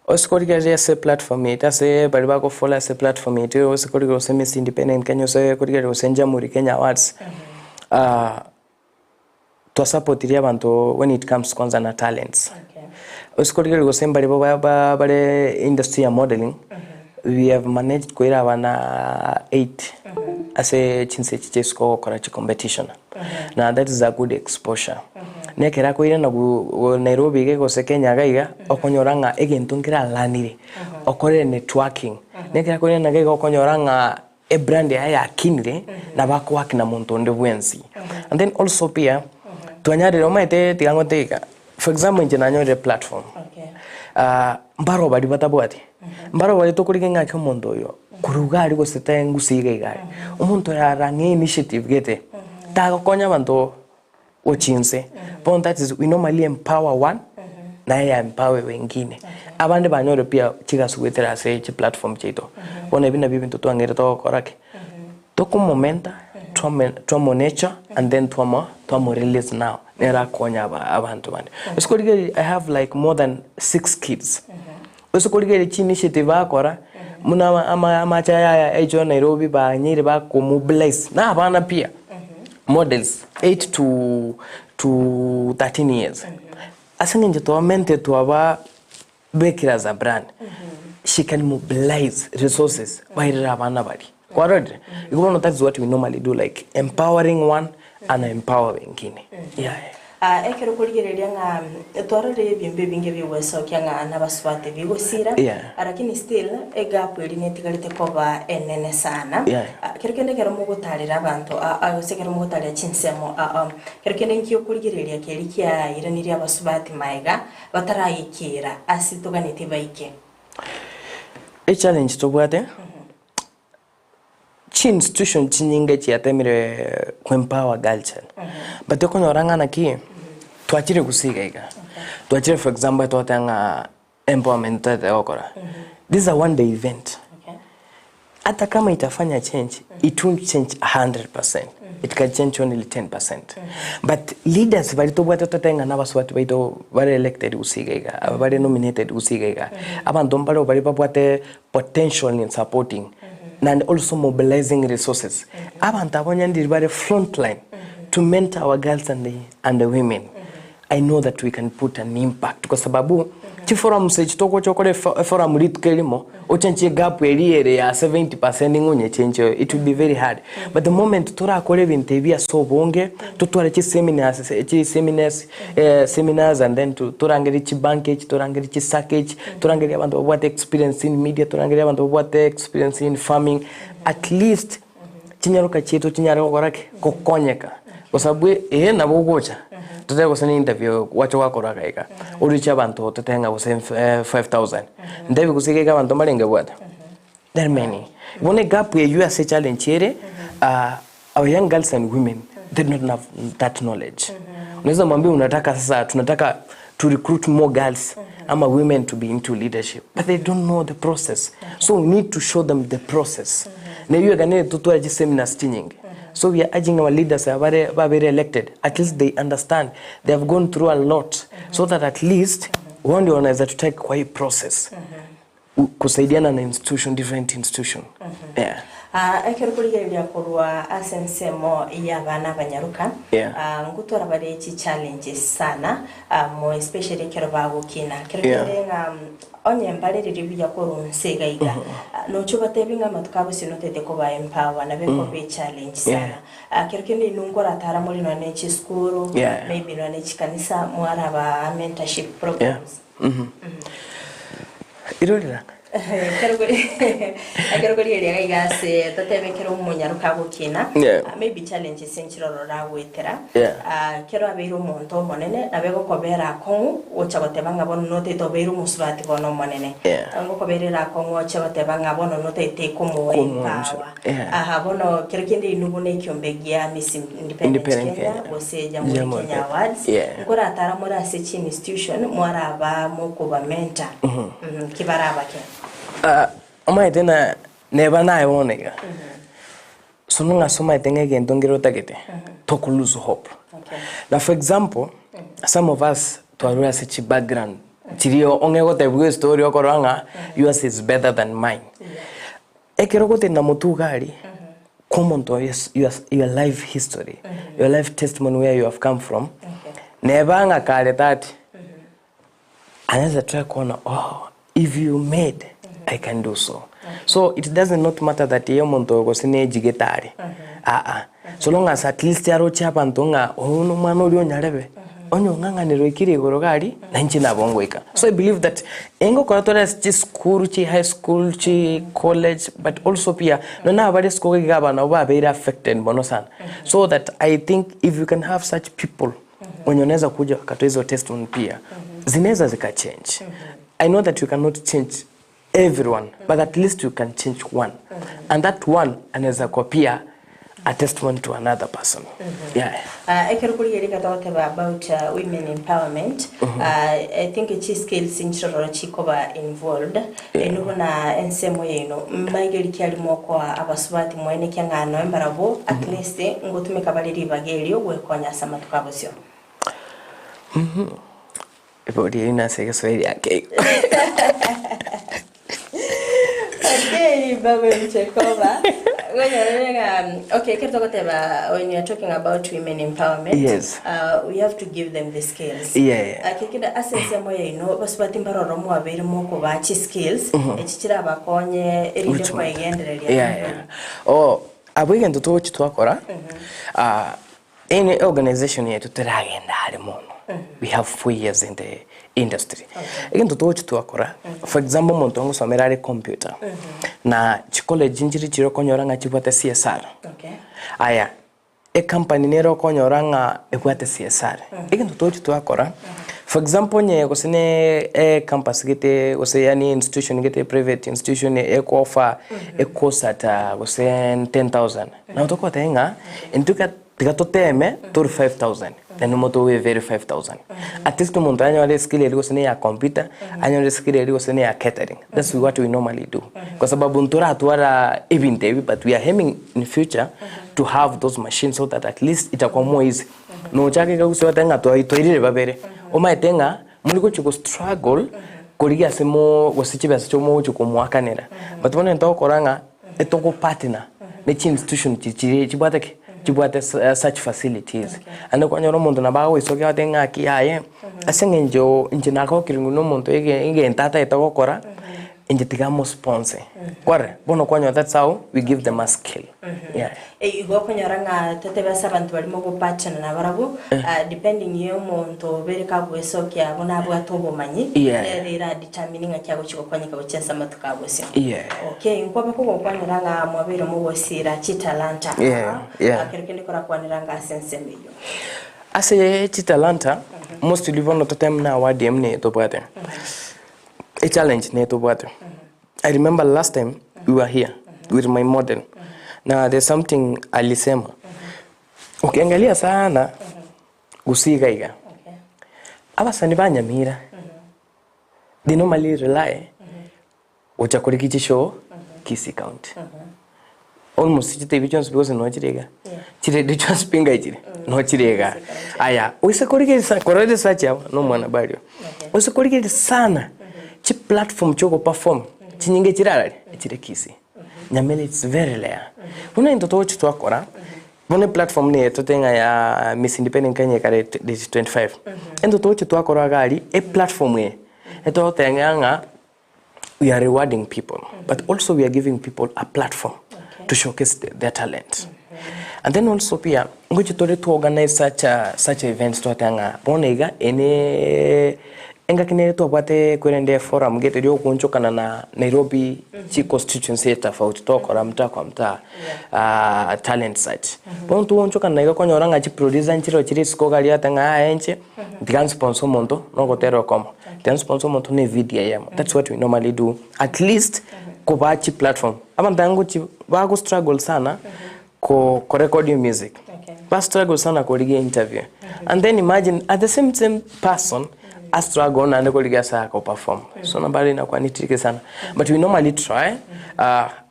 ase korigereria ase platform yaito ase baria bagofollow ase platform yaito ase korigereria gose Miss Independent Kenya gose korigereria gose Jamhuri Kenya Awards, twasupportirie abanto when it comes kwanza na talents. Ase korigereria gose mbare ba bare industry ya modelling, we have managed koira abana eight ase chinse echi chia isiko gokora chicompetition. Na that is a good exposure. Na ekero akoirana Nairobi iga gose Kenya iga iga, okonyora ng'a egento nkere alanire, okorire networking. Na ekero akoirana iga iga okonyora ng'a ebrand yaye yakinire, nabo akowork na monto onde bwensi. And then also pia, twanyarire omanyete tiga ngote iga, for example inche nanyorire platform, mbaro baria batabwati, mbaro baria tokorigia ng'aki omonto oyo, korwa iga aria gose tengusu iga iga aria, omonto oyo arang'e initiative gete, tagokonya abanto gochia inse, bono that is we normally empower one, naye a empower wengine. Abande banyore pia chigasi goetera ase chiplatform chiaito, bono ebi nabio ebinto twang'eire togokora ki? Tokomomenta, twame twamonature and then twamo twamorelease now, nere akonye aba abanto bande. Ase korigereria I have like more than six kids, ase korigereria chiinitiative bakora, buna ama ama amache aya aya aichore Nairobi banyeire bakomobilize, na abana pia, models 8 to to 13 years. Ase eng'encho twamentire twaba bekire as a brand, she can mobilize resources bairere abana baria. Kwarorire? Igo bono that is what we normally do like empowering one and empower wengine. Yeah. Ah, ekero okorigereria ng'a twarorire ebiombe ebinge bigwesokia ng'a nabasubati bigosira, Yeah. lakini still egap eria netigarete koba enene sana. Yeah. Ah, kero kende ekero mogotarera abanto ah, ah, gose ekero mogotarera chinsemo ah, ah, kero kende nki okorigereria keria kiairanirie abasubati maega bataraikera ase toganetie baike. Echallenge tobwate, Chiinstitution chinyinge chiatemire koempower girl child, but okonyora ng'a naki, twachire gose iga iga, twachire for example twateba ng'a empowerment totagete gokora, this is a one day event, ata kama itafanya change, it won't change a hundred percent, it can change only ten percent. But leaders baria tobwate totebe ng'a nabasubati baito bare elected gose iga iga, aba bare nominated gose iga iga, abanto mbareo baria babwate potential in supporting and also mobilizing resources. Abanto aba onye ndiri bare front line to mentor our girls and the, and the women. I know that we can put an impact kwa sababu chiforums echi togocha okore eforum rituko erimo ochenche egap eria ere ya 70% ng'a onyechenche it will be very hard but the moment torakore ebinto ebi ase obonge totware chiseminars chiseminars seminars and then torangerie chibank echi torangerie chisacco echi torangerie abanto babwate experience in media torangerie abanto babwate experience in farming at least chinyaroka chiaito chinyare gokora ki? Gokonyeka kwa sababu eye nabo ogocha totebe gose ne interview gwacha gwakora iga iga oriche abanto totebe ng'a gose 5000 ntebi gose iga iga abanto mbarenge bwate there are many bono egap eywo ase echallenge ere our young girls and women they do not have that knowledge unaweza mwambia unataka sasa tunataka to recruit more girls ama women to be into leadership but they don't know the process so we need to show them the process na eywo iga nere totware chiseminars chinyinge so we are urging our leaders abare babere elected at least they understand they have gone through a lot so that at least wao ndio wanaweza tutake kwa hii process kusaidiana na institution different institution yeah. Ah, ekero korigereria korwa ase ensemo y'abana abanyaroka, Yeah. ah, ngotwara bare chi challenges sana, ah, mo especially ekero bagokina. Kero Yeah. kende ng'a onye mbareriri buya korwa nse iga iga, ah, noche obatebi ng'a amatuko abo gose notagete koba empower nabo ekoba echallenge Yeah. sana. Ah, kero kende inwe nkoratara more nonya ne chisukuru, Yeah. maybe nonya ne chikanisa mwaraba mentorship Yeah. programs. Irorera. Ekero ekero korigereria iga iga ase totebe ekero omonyaroka agokina, Yeah. ah, maybe challenges nchiroro oragoetera, Yeah. ah, ekero abeire omonto omonene nabo egokobera akong'u gocha goteba ng'a bono notagete obeire omosubati bono omonene. Yeah. Ngokoberera ere akong'u oche goteba ng'a bono notagete komoa Komoancha, empower. yeah. Aha bono kero kende inwe buna ekiombe gia Miss Independent Independent Kenya Kenya. gose Jamhuri Jamhuri Kenya Kenya. Awards, Yeah. nkoratara more ase chi institution mwaraba mokoba mentor, Mhm, ki bare abake. Ah, omanyete na neba naye bono iga, so long as omanyete ng'a egento nkere otagete, toko lose hope. Okay. Na for example, some of us twarure ase chi background chiria ong'e gotebiwa estory okorora ng'a yours is better than mine. Ekero ogotenena motwe iga aria, kwa omonto oyo your, your life history, your life testimony where you have come from, neba ng'a kare 30, anaweza try kuona oh, if you made, I can do so. So it doesn't not matter that ye omonto oyo gose nejigete are, aa, so long as at least aroche abanto ng'a oyo nomwana oria onyarebe, onye ong'ang'anire oikire igoro iga aria, na inche nabo ngoika. So I believe that engokora tore ase chisukuru, chi high school, chi college, but also pia nonye na abare isiko iga aba nabo babeire affected mono sana. So that I think if you can have such people wenye wanaweza kuja wakatoa hizo testimony pia, zinaweza zika change. I know that you cannot change everyone, but at least you can change one. And that one anaweza kuwa pia a testimony to another person. Yeah. Ah, ekero korigereria iga togoteba about ah, women empowerment, ah, I think chi skills nchiroro chikoba involved, inwe buna ensemo yaino, maigeri ki aria mokoa abasubati mwaenekia ng'a noe mbarabwo at least ngotumeka bare ribaga erio gwekonya ase amatuko abosio. Ebori eri nase egeswahili ake igo. Okay, babe Mchekoba. Ngoja ng'a okay, ekero togoteba when you are talking about women empowerment, Yes. we have to give them the skills. Yeah. Kekende ase ensemo yaino basubati mbaroro mwabeire mokobaa chi skills echi chirabakonye erinde Which one? kwegendereria. Yeah. Oh, abwo egento togochi twakora, ah, ene organization yetu teragenda are mono. We have 4 years in the industry. Egento togochi twakora, for example, omonto ngosomera are computer, na chicollege nchiri chire okonyora ng'a chibwate CSR. Aya, ecompany nere okonyora ng'a ebwate CSR. Egento togochi twakora, for example, onye gose ne e campus gete gose yani institution gete private institution eko-offer e course at gose 10,000, nabo tokoteba ng'a intwe tiga toteme tori 5000 naende omonto obe 5000 at least omonto anyore skill eri gose ne ya computer, anyore skill eri gose ne ya catering. That's what we normally do, kwa sababu ntoratwara ebinto ebi, but we are aiming in future to have those machines so that at least itakuwa more easy. Nochake kagusiwate ng'a twairire babere omaete ng'a muri gochi go struggle korigia ase mo gose chibesa chiomogochi komwakanera, but bono ntogokora ng'a etogo partner ne chi institution chiri chibwate ki chibwate such facilities, ande kwanyora omonto nabo agoisokia agotebi ng'aki yaye ase eng'encho inche nagokire ng'u omonto egento atagete gokora inche tiga mo sponsor kwarora bono kwanyora that's how we give them a skill, yeah. Igo okonyora ng'a totebe ase abanto barimo gopachana nabarabwo, ah, depending ya omonto obere kagoesokia buna abwate obomanyi, nere ira determine ng'aki agochi gokonyeka gochia ase amatuko abosio. Okay, nkwabe kogokwanera ng'a mwabeire mogosira chitalanta. Ah, kero kende korakwanera ng'a ase ensemo eyio. Ase chitalanta, mostly bono toteme na award eye muna tobwate e challenge neye tobwate. I remember last time we were here with my model, na there's something alisema, ukiangalia sana gusii iga iga abasani ba Nyamira, they normally rely gocha koriki chishow Kisii County. Almost chitebi chionsi gose no chire iga chiredio chionsi pi ngai chire no chire iga. Aya, oise korigereria sana kora research yabo na omwana bario, oise korigereria sana chi platform chia ogoperform chinyinge chire arari echire Kisii. Nyamira it's very rare. Bono into togochi twakora, bono eplatform nigo etote ng'a ya Miss Independent Kenya ekare date 25. Into togochi twakora iga aria, eplatform eye, etogoteng'ea ng'a we are rewarding people but also we are giving people a platform to showcase their talent. And then also pia ngochi tore to organize such a, such events twateba ng'a bono iga ene engaki nere twabwate kwerende forum gete ria ogoonchokana na Nairobi chi constituency tofauti tokora mtaa kwa mtaa ah, talent search. Bono togoonchokana iga okonyora ng'a chiproducer nchireo chire isiko iga aria ate ng'a aye inche tiga nsponsor omonto na ogotera okomo, tiga nsponsor omonto na evideo eyemo. That's what we normally do at least kobaa chiplatform. Abanto aya ngochi bago struggle sana ko korecord music, ba struggle sana korigia interview and then imagine at the same same person a struggle naende korigia ase ako perform so nambari inakuwa ni tricky sana but we normally try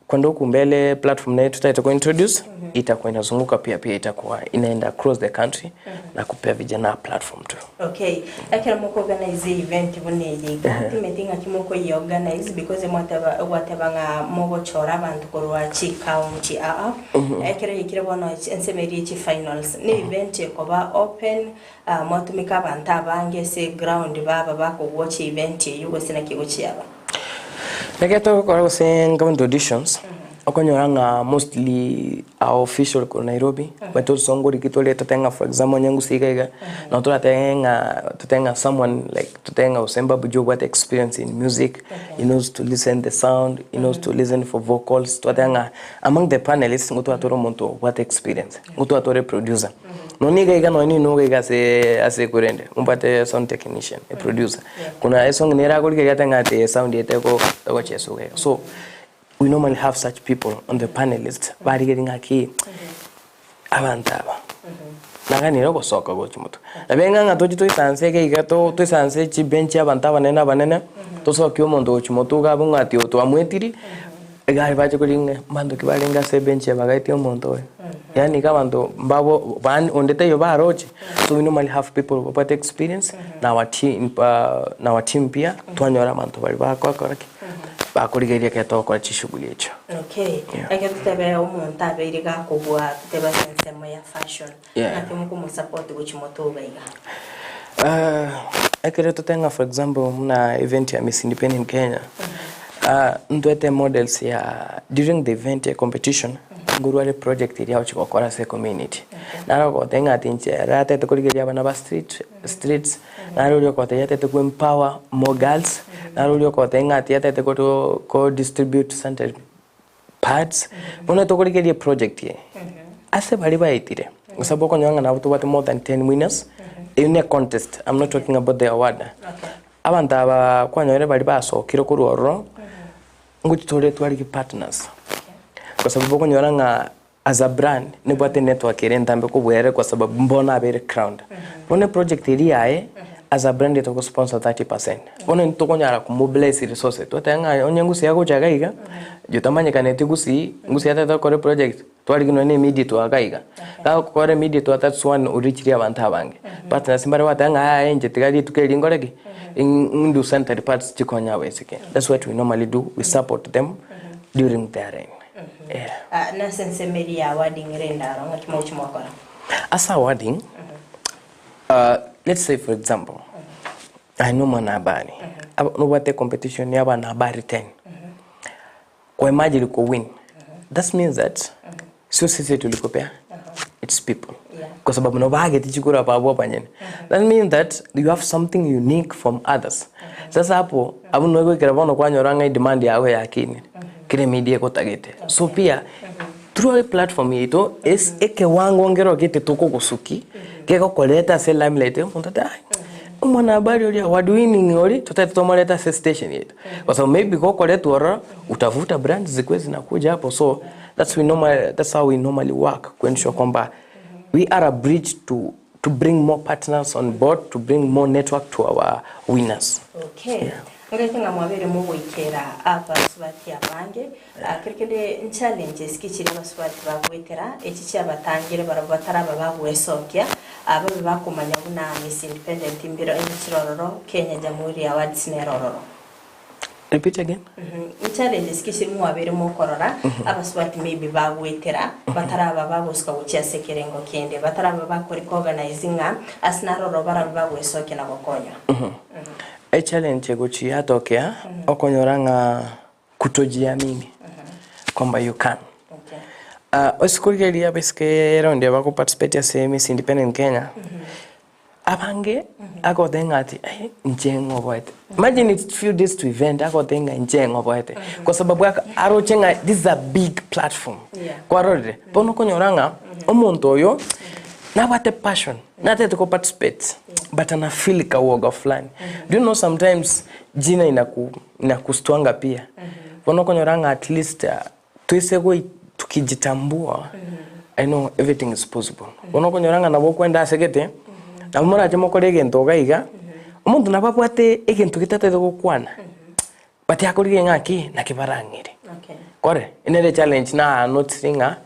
kwenda huku mbele platform nayo tutaita ku introduce itakuwa inazunguka pia pia itakuwa inaenda across the country na kupea vijana platform tu. Okay, ekero moko organize event buna eye iga, timeti ng'aki mokoyia organize because mwateba gwateba ng'a mogochora abanto korwa chicounty aa, ekero yaikire bono ensemo eria ye chifinals, ne event ekoba open, ah, mwatumeka abanto abange ase eground baba bakogwocha event eywo gose naki egochiaba? Ekero togokora gose county auditions, okonyora ng'a mostly our official korwa Nairobi, but also ngoriki tore totebe ng'a for example onye ngusii iga iga, nabo toratebe ng'a totebe ng'a someone like totebe ng'a gose Babu Joe obwate experience in music, he knows to listen the sound, he knows to listen for vocals, twateba ng'a among the panelists ngotwara tore omonto obwate experience, ngotwara tore producer. Nonya iga iga nonya nigo iga ase ase ekorende, mbwate sound technician, a producer. Kuna esong nere akorigereria ate ng'a ati esound eye teko tegochesa iga iga. So, we normally have such people on the panelist, barigereria ng'aki abanto aba naganire ogosoka gochia motwe. Nabo eng'a ng'a toche toisanse iga iga to toisanse chibench abanto abanene abanene, tosokie omonto gochia motwe iga abwo ng'a ati oyo twamwetiri. Egari bache korigia ng'a mbanto ki barenge ase ebenchi eye bagaetia omonto oyo. Yaani iga abanto mbabo bani onde taiyo baroche, so we normally have people babwate experience na our team na our team pia twanyora abanto baria bagokora ki? Bakorigereria ekero togokora chishughuli echio. Okay, Yeah. ekero totebe omonto abeire gakobua totebe ase ensemo ya fashion, Yeah. naki mokomosupport gochia motoba iga? Ekero totebe ng'a for example buna event ya Miss Independent Kenya, ntwete models ya during the event ya competition, nkorwa are project eria agochi gokora ase ecommunity. Naro ogoteba ng'a ati inche ere atete korigereria abana ba street streets, naro oria ogoteba atete ko empower more girls, naro oria ogoteba ng'a ati atete koro ko distribute sanitary pads, bono tokorigereria eproject eye, ase baria baetire, gose abwo okonyora ng'a nabo tobwate more than ten winners, eywo ne contest, I'm not talking about the award. Abanto aba kwanyorire baria basokire korwa ororo, ngochi tore twarigi partners, kwa sababu okonyora ng'a as a brand, nebwate network ere entambe kobua ere kwa sababu mbono abeire crowned. Bono eproject eria yaye, as a brand togo sponsor 30%. Bono intwe tokonyara ko mobilize resources, twateba ng'a onye Gusii agocha iga iga, jotamanyekaneti Gusii, Gusii atagete gokora eproject, twarigi nonye na immediate wa iga iga. Gagokora immediate wa that's one orichirie abanto abange. Partners mbare gwateba ng'a yaya inche tiga rituko eri nkore ki, ndu sanitary pads chikonye abaiseke. That's what we normally do, we support them during their reign. Yeah. Ah, nase ensemo eria ya awarding ere endaro ng'aki mogochia mwakora? Ase awarding, let's say for example, aye na omwanahabari, aba nobwate ecompetition ya abanahabari ten, kwa imagine ko win, that means that sio sisi tulikupea, it's people. Kwa sababu nobagete chikura abwo abanyene. That means that you have something unique from others. Sasa hapo, abwo nogoikera bono kwanyora ng'a edemand yago yakinire, kera emedia egotagete. So pia, through eplatform yaito, ase ekewango nkero gete tokogosuki, kegokoreta ase limelight, omonto ate aye, omwanahabari oria award winning oria, totagete tomorete ase estation yaito. Kwa sababu maybe gokoretwa ororo, utavuta brands zikuwe zinakuja hapo, so that's we normal, that's how we normally work, kuensure kwamba we are a bridge to to bring more partners on board, to bring more network to our winners. Okay. Ngaite ng'a mwabeire mogoikera abasubati abange, Ah, kero kende nchallenges ki chiria abasubati bagoetera, echi chiabatangire barabwo bataraba bagwesokia, ah, babe bakomanya buna Miss Independent mbiro enchire ororo, Kenya Jamhuri Awards nere ororo. Repeat again. Challenges ki chiri mwabeire mokorora abasubati maybe bagwetera bataraba bagosuka gochia ase ekerengo kende bataraba bakorecognize ng'a ase naroro barabe bagwesokia na gokonywa. Echallenge egochia yatokea okonyora ng'a kutojiamini kwamba you can. Okay. Uh, ase korigereria abaiseke eround bago participate ase Miss Independent Kenya Abange agoteba ng'a ati "Ai, inche ng'oboete. Imagine it's few days to event agoteba ng'a inche ng'oboete. Kwa sababu aka aroche ng'a this is a big platform. Yeah. Kwarorire? Bono okonyora ng'a omonto oyo nabwate passion, natagete ko participate but ana feel kawoga fulani. Do you know sometimes jina inaku inakustuanga pia. Bono okonyora ng'a at least Toise goi tukijitambua I know everything is possible. Bono okonyora ng'a nabo okwenda ase gete, nabo morache mokore egento iga iga, omonto nabo abwate egento getatagete gokwana, but akorigia ng'a ki, naki barang'ire. Okay. Kore, nere challenge na noticing ng'a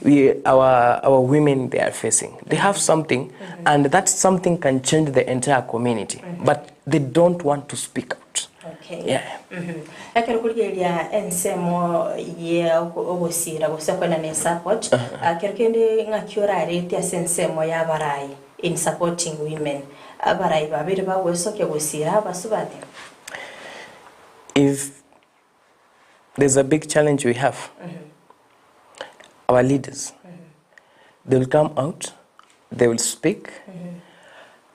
we our our women they are facing. They have something and that something can change the entire community, but they don't want to speak out. Okay. Yeah. Mhm. Ekero korigereria ensemo ye ogosira gose koenana esupport, ah, kero kende ng'aki orarete ase ensemo y'abarai in supporting women, abarai babere bagwesokia gosira abasubati? If there's a big challenge we have, our leaders, they will come out, they will speak,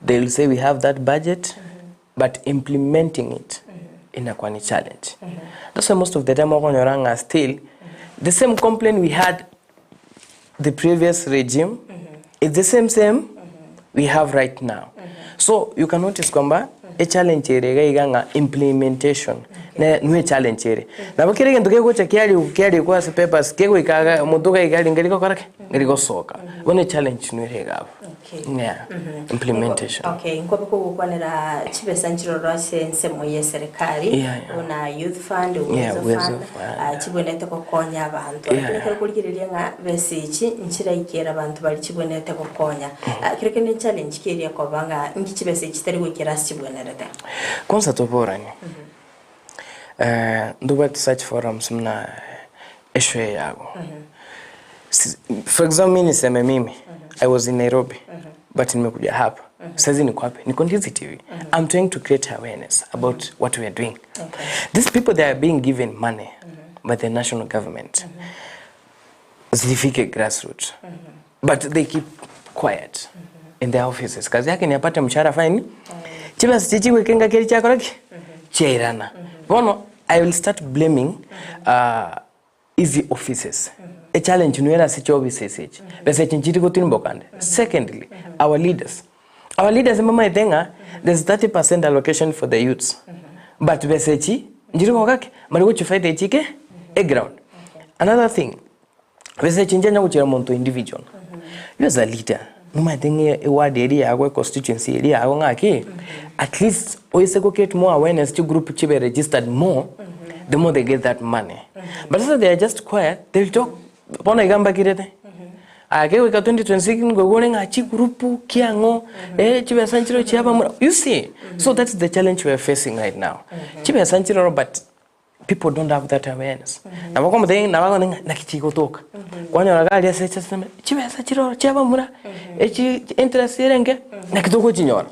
they will say we have that budget, but implementing it inakuwa ni challenge. That's why most of the time okonyora ng'a still the same complaint we had the previous regime is the same same we have right now. So you can notice kwamba e challenge ere iga iga ng'a implementation ne nwe challenge ere. Nabo kera egento kegocha kiarigwa kiarikwa ase papers kegoika iga omonto iga iga aringe rigokora ki? Rigosoka. Bono echallenge nwere iga abwo. Okay. Yeah. Implementation. Okay, nkobe kogokwanera chibesa nchiroro ase ensemo ye serikali Yeah, yeah. buna youth fund, Yeah, uwezo Uwezo fund, Fund, ah, chibwenerete gokonya abanto. Yeah, Lakini yeah. ekero okorigereria ng'a besa echi nchiraikere abanto baria chibwenerete gokonya. Ah, kero kende challenge ki eria ekoba ng'a inki chibesa echi chitari goikera ase chibwenerete? Kwanza toboranie, eh, ntobwate such forums buna eshow eye yago. For example mi niseme mimi, I was in Nairobi, but nimekuja hapa. Saizi niko wapi? Niko Ndizi TV. I'm trying to create awareness about what we are doing. Okay. These people they are being given money by the national government. Zifike grassroots. But they keep quiet in their offices. Kazi yake ni apate mshahara fine. Chibasi chichiwe kenga keri chakora ki? Chairana. Bono I will start blaming uh, izi offices. A challenge nwera ase chioffices echi. Besa echi nchiri gotirimboka ande. Secondly, our leaders. Our leaders mbamaete ng'a there's 30% allocation for the youths. But besa echi nchiri goka ki? Mari gochifight echike eground. Another thing, besa echi nchianya gochera monto individual. You as a leader, nomaete ng'a eward eria yago, econstituency eria yago ng'aki, at least oise go create more awareness chigroup chibe registered more, the more they get that money. But sasa they are just quiet, they'll talk, bono iga mbakirete. Aya kegoika 2026 nkoigwa ore ng'a chigroup kiang'o, eh chibesa nchire chiabamura, you see? So that's the challenge we are facing right now. Chibesa nchire ororo but people don't have that awareness. Nabo okomotebia ng'a nabo agoteba ng'a naki chigotoka. Kwanyora iga aria ase echaseme, chibesa chire ororo chiabamura, echi interest ere enke, naki togochinyora.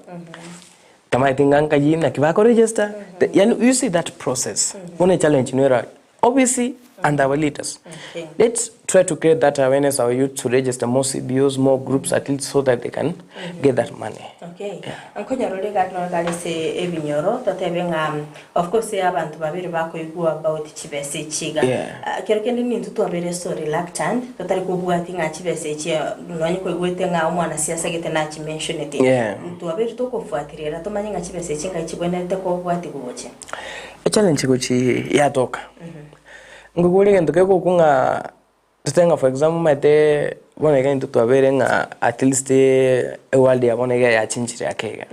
Tamaeti ng'a nkai naki bakoregister, yaani you see that process, bono echallenge nero Obviously and our leaders. Okay. Let's try to create that awareness our youth to register more CBOs, more groups at least so that they can get that money. Okay. Nkonyora ore gaki nonya kare ase ebinyoro totebe ng'a of course abanto babere bakoigwa about chibesa echi iga. Yeah. Ah, Kero kende nintwe twabere so reluctant totari kobwati ng'a chibesa echi nonya koigwete ng'a omwanasiasa gete nachimentionete. Yeah. Twabere tokofuatirera tomanye ng'a chibesa echi ngai chibwenerete kobwati gocha. Echallenge gochi yatoka, nkogora egento kegokwa ng'a tote ng'a for example omanyete bono iga intwe twabeire ng'a at least eworld ya bono iga yachenchire ake iga.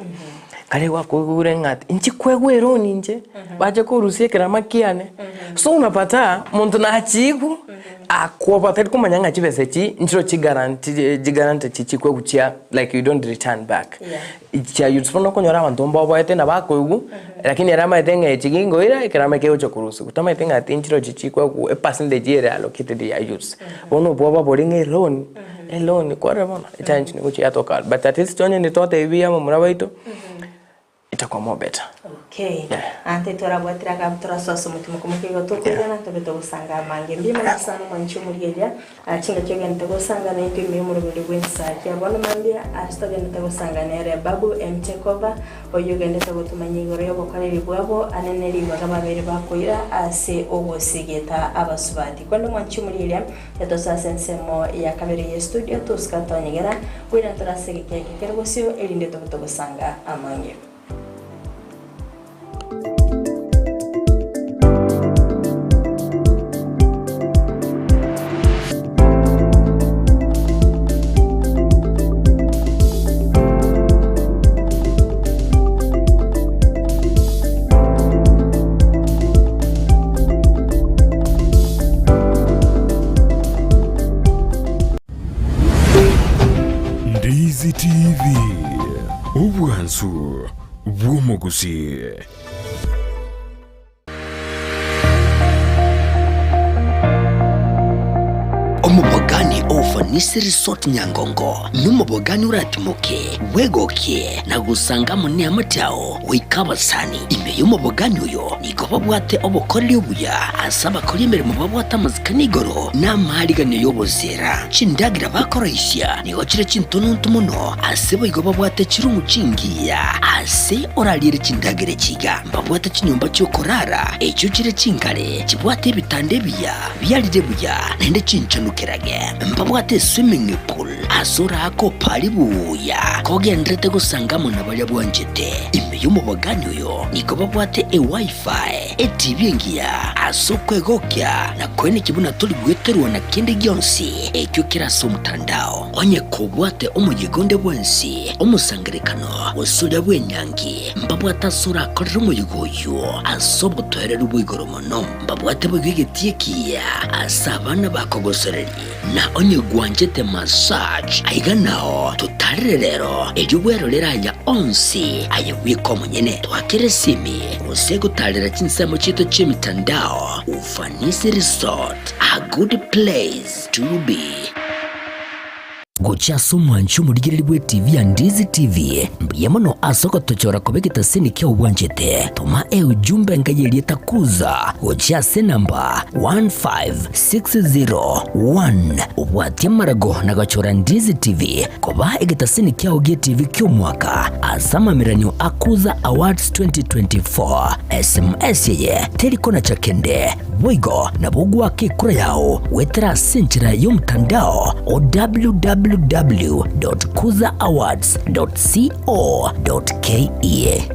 Kare gwakoigure ng'a ati inche kwegwa eroni inche, bache korusia ekerama kiane, so unapata monto nachigwa. Akwoba tari komanya ng'a chibesa echi nchiro chigaranti chigarante chichikwe gochia like you don't return back. Chia youths bono okonyora abanto mbaoboete nabo akoigwa, lakini ere amaete ng'a echi gingoira ekero amaete kegocha korusiwa. Tamaeti ng'a tinchiro chichikwe epercentage ere allocated ya youths. Bono obwoba bore ng'a eloan, eloan kwarora bono echallenge nigo yatoka aro. But at least onye nitotebi buya abamura baito, itakuwa more better. Okay. Ante twarabwatire agabu torasoa ase omochie mokomoke igo tokoirana ntobe togosanga amange. Mbuya mono sana omwanchi omorigereria ah, chingaki ogenderete gosanga naintwe ime y'omoroberi bw'ensa kia bono mambia ase togenderete gosanga nere Babu M Takeover oyio ogenderete gotomanya igoro y'obokoreri bwabo anene ribaga babeire bakoira ase ogosigeta abasubati. Korende omwanchi omorigereria etosoe ase ensemo ya kabere y'estudio tosika tonyegera Goira tore ase egeka eke kere bosio, erinde tobe togosanga amange. Ndizi TV, obwansu bw'omogusii. Omobogani o Ufanisi Resort Nyangongo nomobogani oratimoke, bwegokie, na gosanga amo neamate ao goika abasani. Ime y'omobogani oyo nigo babwate obokoreri obuya ase abakori emeremo babwate amasikani igoro na amaariganio y'oboseera. Chindagera bakoroisia nigo chire chintononto mono, ase boigo babwate chirumu chingiya ase orariere chindagera echi iga. Mbabwate chinyomba chi'okorara echio chire chingare, chibwate ebitanda ebiya biarire buya naende chinchanukerage. Mbabwate eswimming pool ase oraake opare buya kogenderete gosanga amo na baria bwanchete. Ime y'omobogani oyo nigo babwate eWiFi. Etibi engiya ase okwegokia na koenekia buna tori gweterwa na kende gionsi ekio kere ase omotandao. Onye kobwate omoyega onde bwensi, omosangererekano, gose oria bw'enyangi, mbabwate ase orakorere omoyega oyio ase obotoereru bwa igoro mono. Mbabwate boigo egetii ekiya ase abana bakogosoreria. Na onye gwanchete massage, aiga nao totarere rero, erio bwerorere aya onsi aye bweka omonyene. Twakere esimi gose gotarera chinsemo chiaito chi'emitandao. Ufanisi Resort, a good place to be. Gochia ase omwanchi omorigereria bw'etivi ya Ndizi TV, mbuya mono ase ogotochora koba egetaseni kiao bwanchete. Toma eujumbe enka y'erieta Kuza gochia ase enamba 15601 obwatie amarago na gochora Ndizi TV koba egetaseni kiao gi'etivi ki'omwaka ase amameranio a Kuza Awards 2024. SMS eye teri konacha kende. Boigo nabo ogoaka ekura yao goetera ase enchera y'omotandao o www.kuzaawards.co.ke.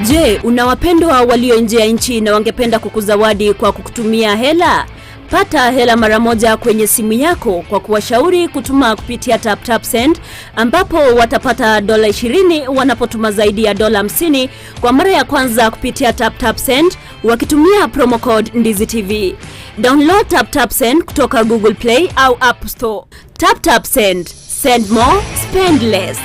Je, una wapendwa walio nje ya nchi na wangependa kukuzawadi kwa kukutumia hela? Pata hela mara moja kwenye simu yako kwa kuwashauri kutuma kupitia TapTapSend ambapo watapata dola 20 wanapotuma zaidi ya dola 50 kwa mara ya kwanza kupitia TapTapSend wakitumia promo code Ndizi TV. Download TapTapSend kutoka Google Play au App Store. TapTapSend. Send more, spend less.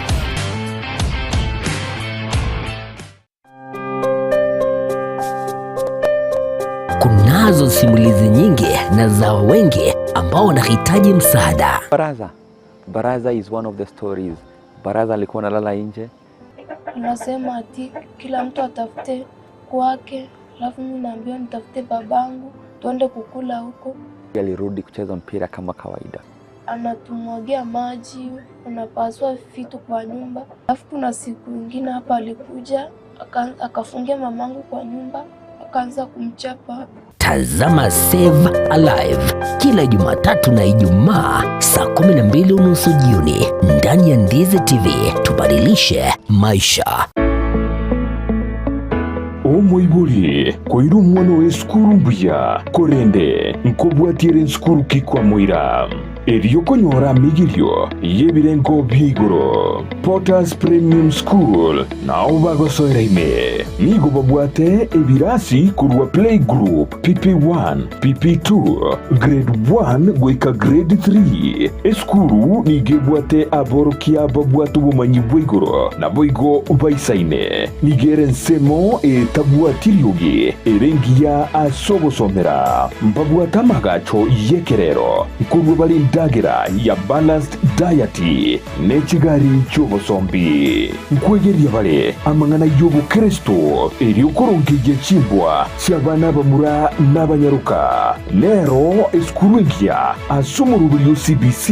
Kunazo simulizi nyingi na za wengi ambao wanahitaji msaada. Baraza. Baraza is one of the stories. Baraza alikuwa analala nje. Anasema ati kila mtu atafute kwake, alafu mimi naambiwa nitafute babangu tuende kukula huko. Alirudi kucheza mpira kama kawaida. Anatumwagia maji, anapasua vitu kwa nyumba. Alafu kuna siku ingine hapa alikuja akafungia mamangu kwa nyumba, akaanza kumchapa. Tazama Save Alive kila Jumatatu na Ijumaa saa 12:30 jioni ndani ya Ndizi TV. Tubadilishe maisha. Omoibori koira omwana oye esukuru mbuya, korende nkobwatia ere nsukuru ki kwamoira? Erio konyora amigirio y'ebirengo bia igoro. Potters Premium School nao bagosoera ime. Nigo babwate ebirasi korwa Playgroup, PP1, PP2, Grade 1 goika Grade 3. Esukuru nigo ebwate aborokia babwate obomanyi bwa igoro naboigo baisaine. Nigo ere ensemo etabwati riogi ere engiya ase ogosomera. Mbabwate amagacho y'ekerero nkorua bare endagera ya balanced diet ne chigari chi'obosombi. Nkwegeria bare amang'ana y'obokeresto erio korongeyia chimbwa chi'abana abamura n'abanyaroka. Nero esukuru engiya ase omoroberio o CBC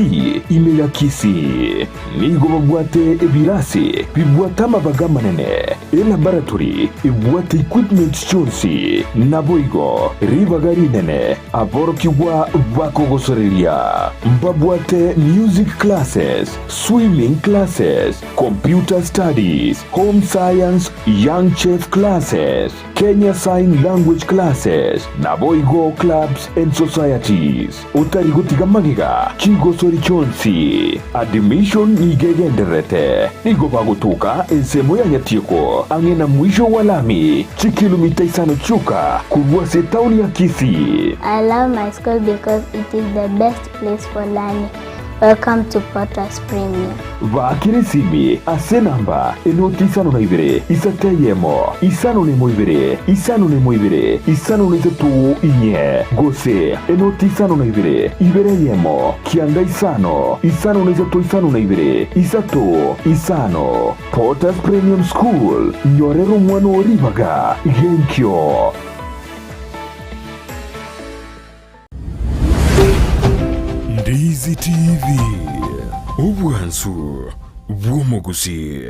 ime ya Kisii. Nigo babwate ebirasi bibwate amabaga amanene, elaboratory ebwate equipment chionsi, naboigo ribaga rinene aborokigwa bakogosoreria. Mbabwate music classes, swimming classes, computer studies, home science, young chef classes, Kenya Sign Language classes, naboigo clubs and societies. Otari gotiga magega chigosori chionsi. Admission nigo egendererete. Nigo bagotuka ensemo ya Nyatieko ang'e na mwisho wa lami, chikilomita isano chioka korwa ase etaoni ya Kisii. I love my school because it is the best place for learning. Welcome to Potters Premium. Baakera esimi ase enamba enoti 52 isato eyemo 51 ibere 51 ibere 53 inye gose enoti 52 ibere eyemo kianda isano 53 52 3 5. Potters Premium School, nyorera omwana oo ribaga genkio. Ndizi TV, obwansu bw'omogusii.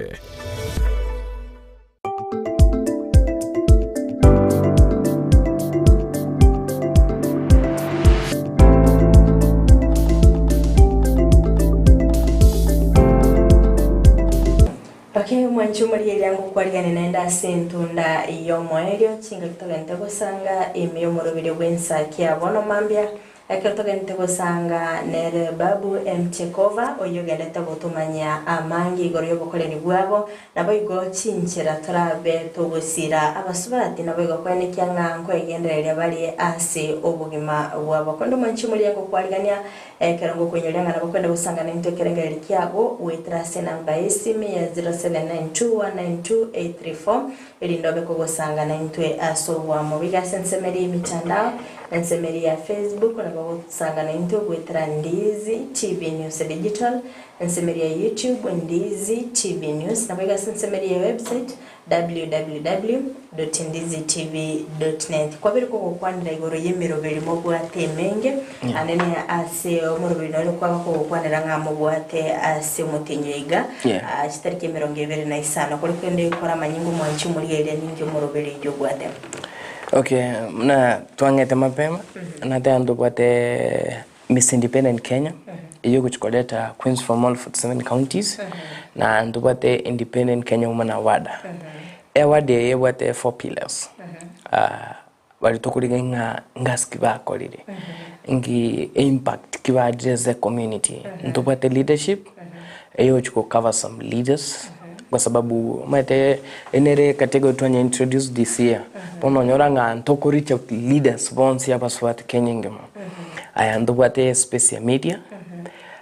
Okay, omwanchi omorigereria ngokwarigane naende ase entunda y'omoerio, chingaki togente gosanga ime y'omoroberio bw'ensa kia bono mambia, ekero togente gosanga nere Babu M. Chekova, oyio ogendete gotomanyia amange igoro y'obokoreri bwabo, naboigo chinchera torabe togosira abasubati, naboigo koenekia ng'a nkoegendereria bare ase obogima bwabo. Korende omwanchi omorigereria ngokwarigania Ekero ngokoinyoria ng'a nabo kwenda gosangana intwe ekerengererio kiago, goetera ase enamba y'esimi ya 0792192834, erinde obe kogosangana intwe ase oboamo. Iga ase ensemo eria y'emitandao, ensemo eria ya Facebook, nabo ogosangana intwe goetera Ndizi TV News Digital, ensemo eria ya YouTube, Ndizi TV News, nabo iga ase ensemo eria ya website, www.ndizitv.net Kwabere kogokwanera igoro y'emeroberi mobwate emenge, anene ase omoroberi nore kwaba kogokwanera ng'a mobwate ase omotenyo iga, Yeah. chitariki 25. Kore kwende kore amanyinga omwanchi omorigereria ninki omoroberi oyio obwate. Okay, buna twang'ete mapema, nateba ntobwate Miss Independent Kenya, eyio egochi koreta queens from all 47 counties, na ntobwate Independent Kenya Woman Award. Award eye ebwate four pillars, baria tokorigia ng'a ngasi ki bakorire, nki impact ki baadire ase ecommunity. Ntobwate leadership, eye egochi go cover some leaders, kwa sababu omanyete eye nere ecategory twanya introduce this year, bono onyora ng'a ntoko reach out leaders bonsi abasubati Kenya engima. Aya ntobwate space ya media,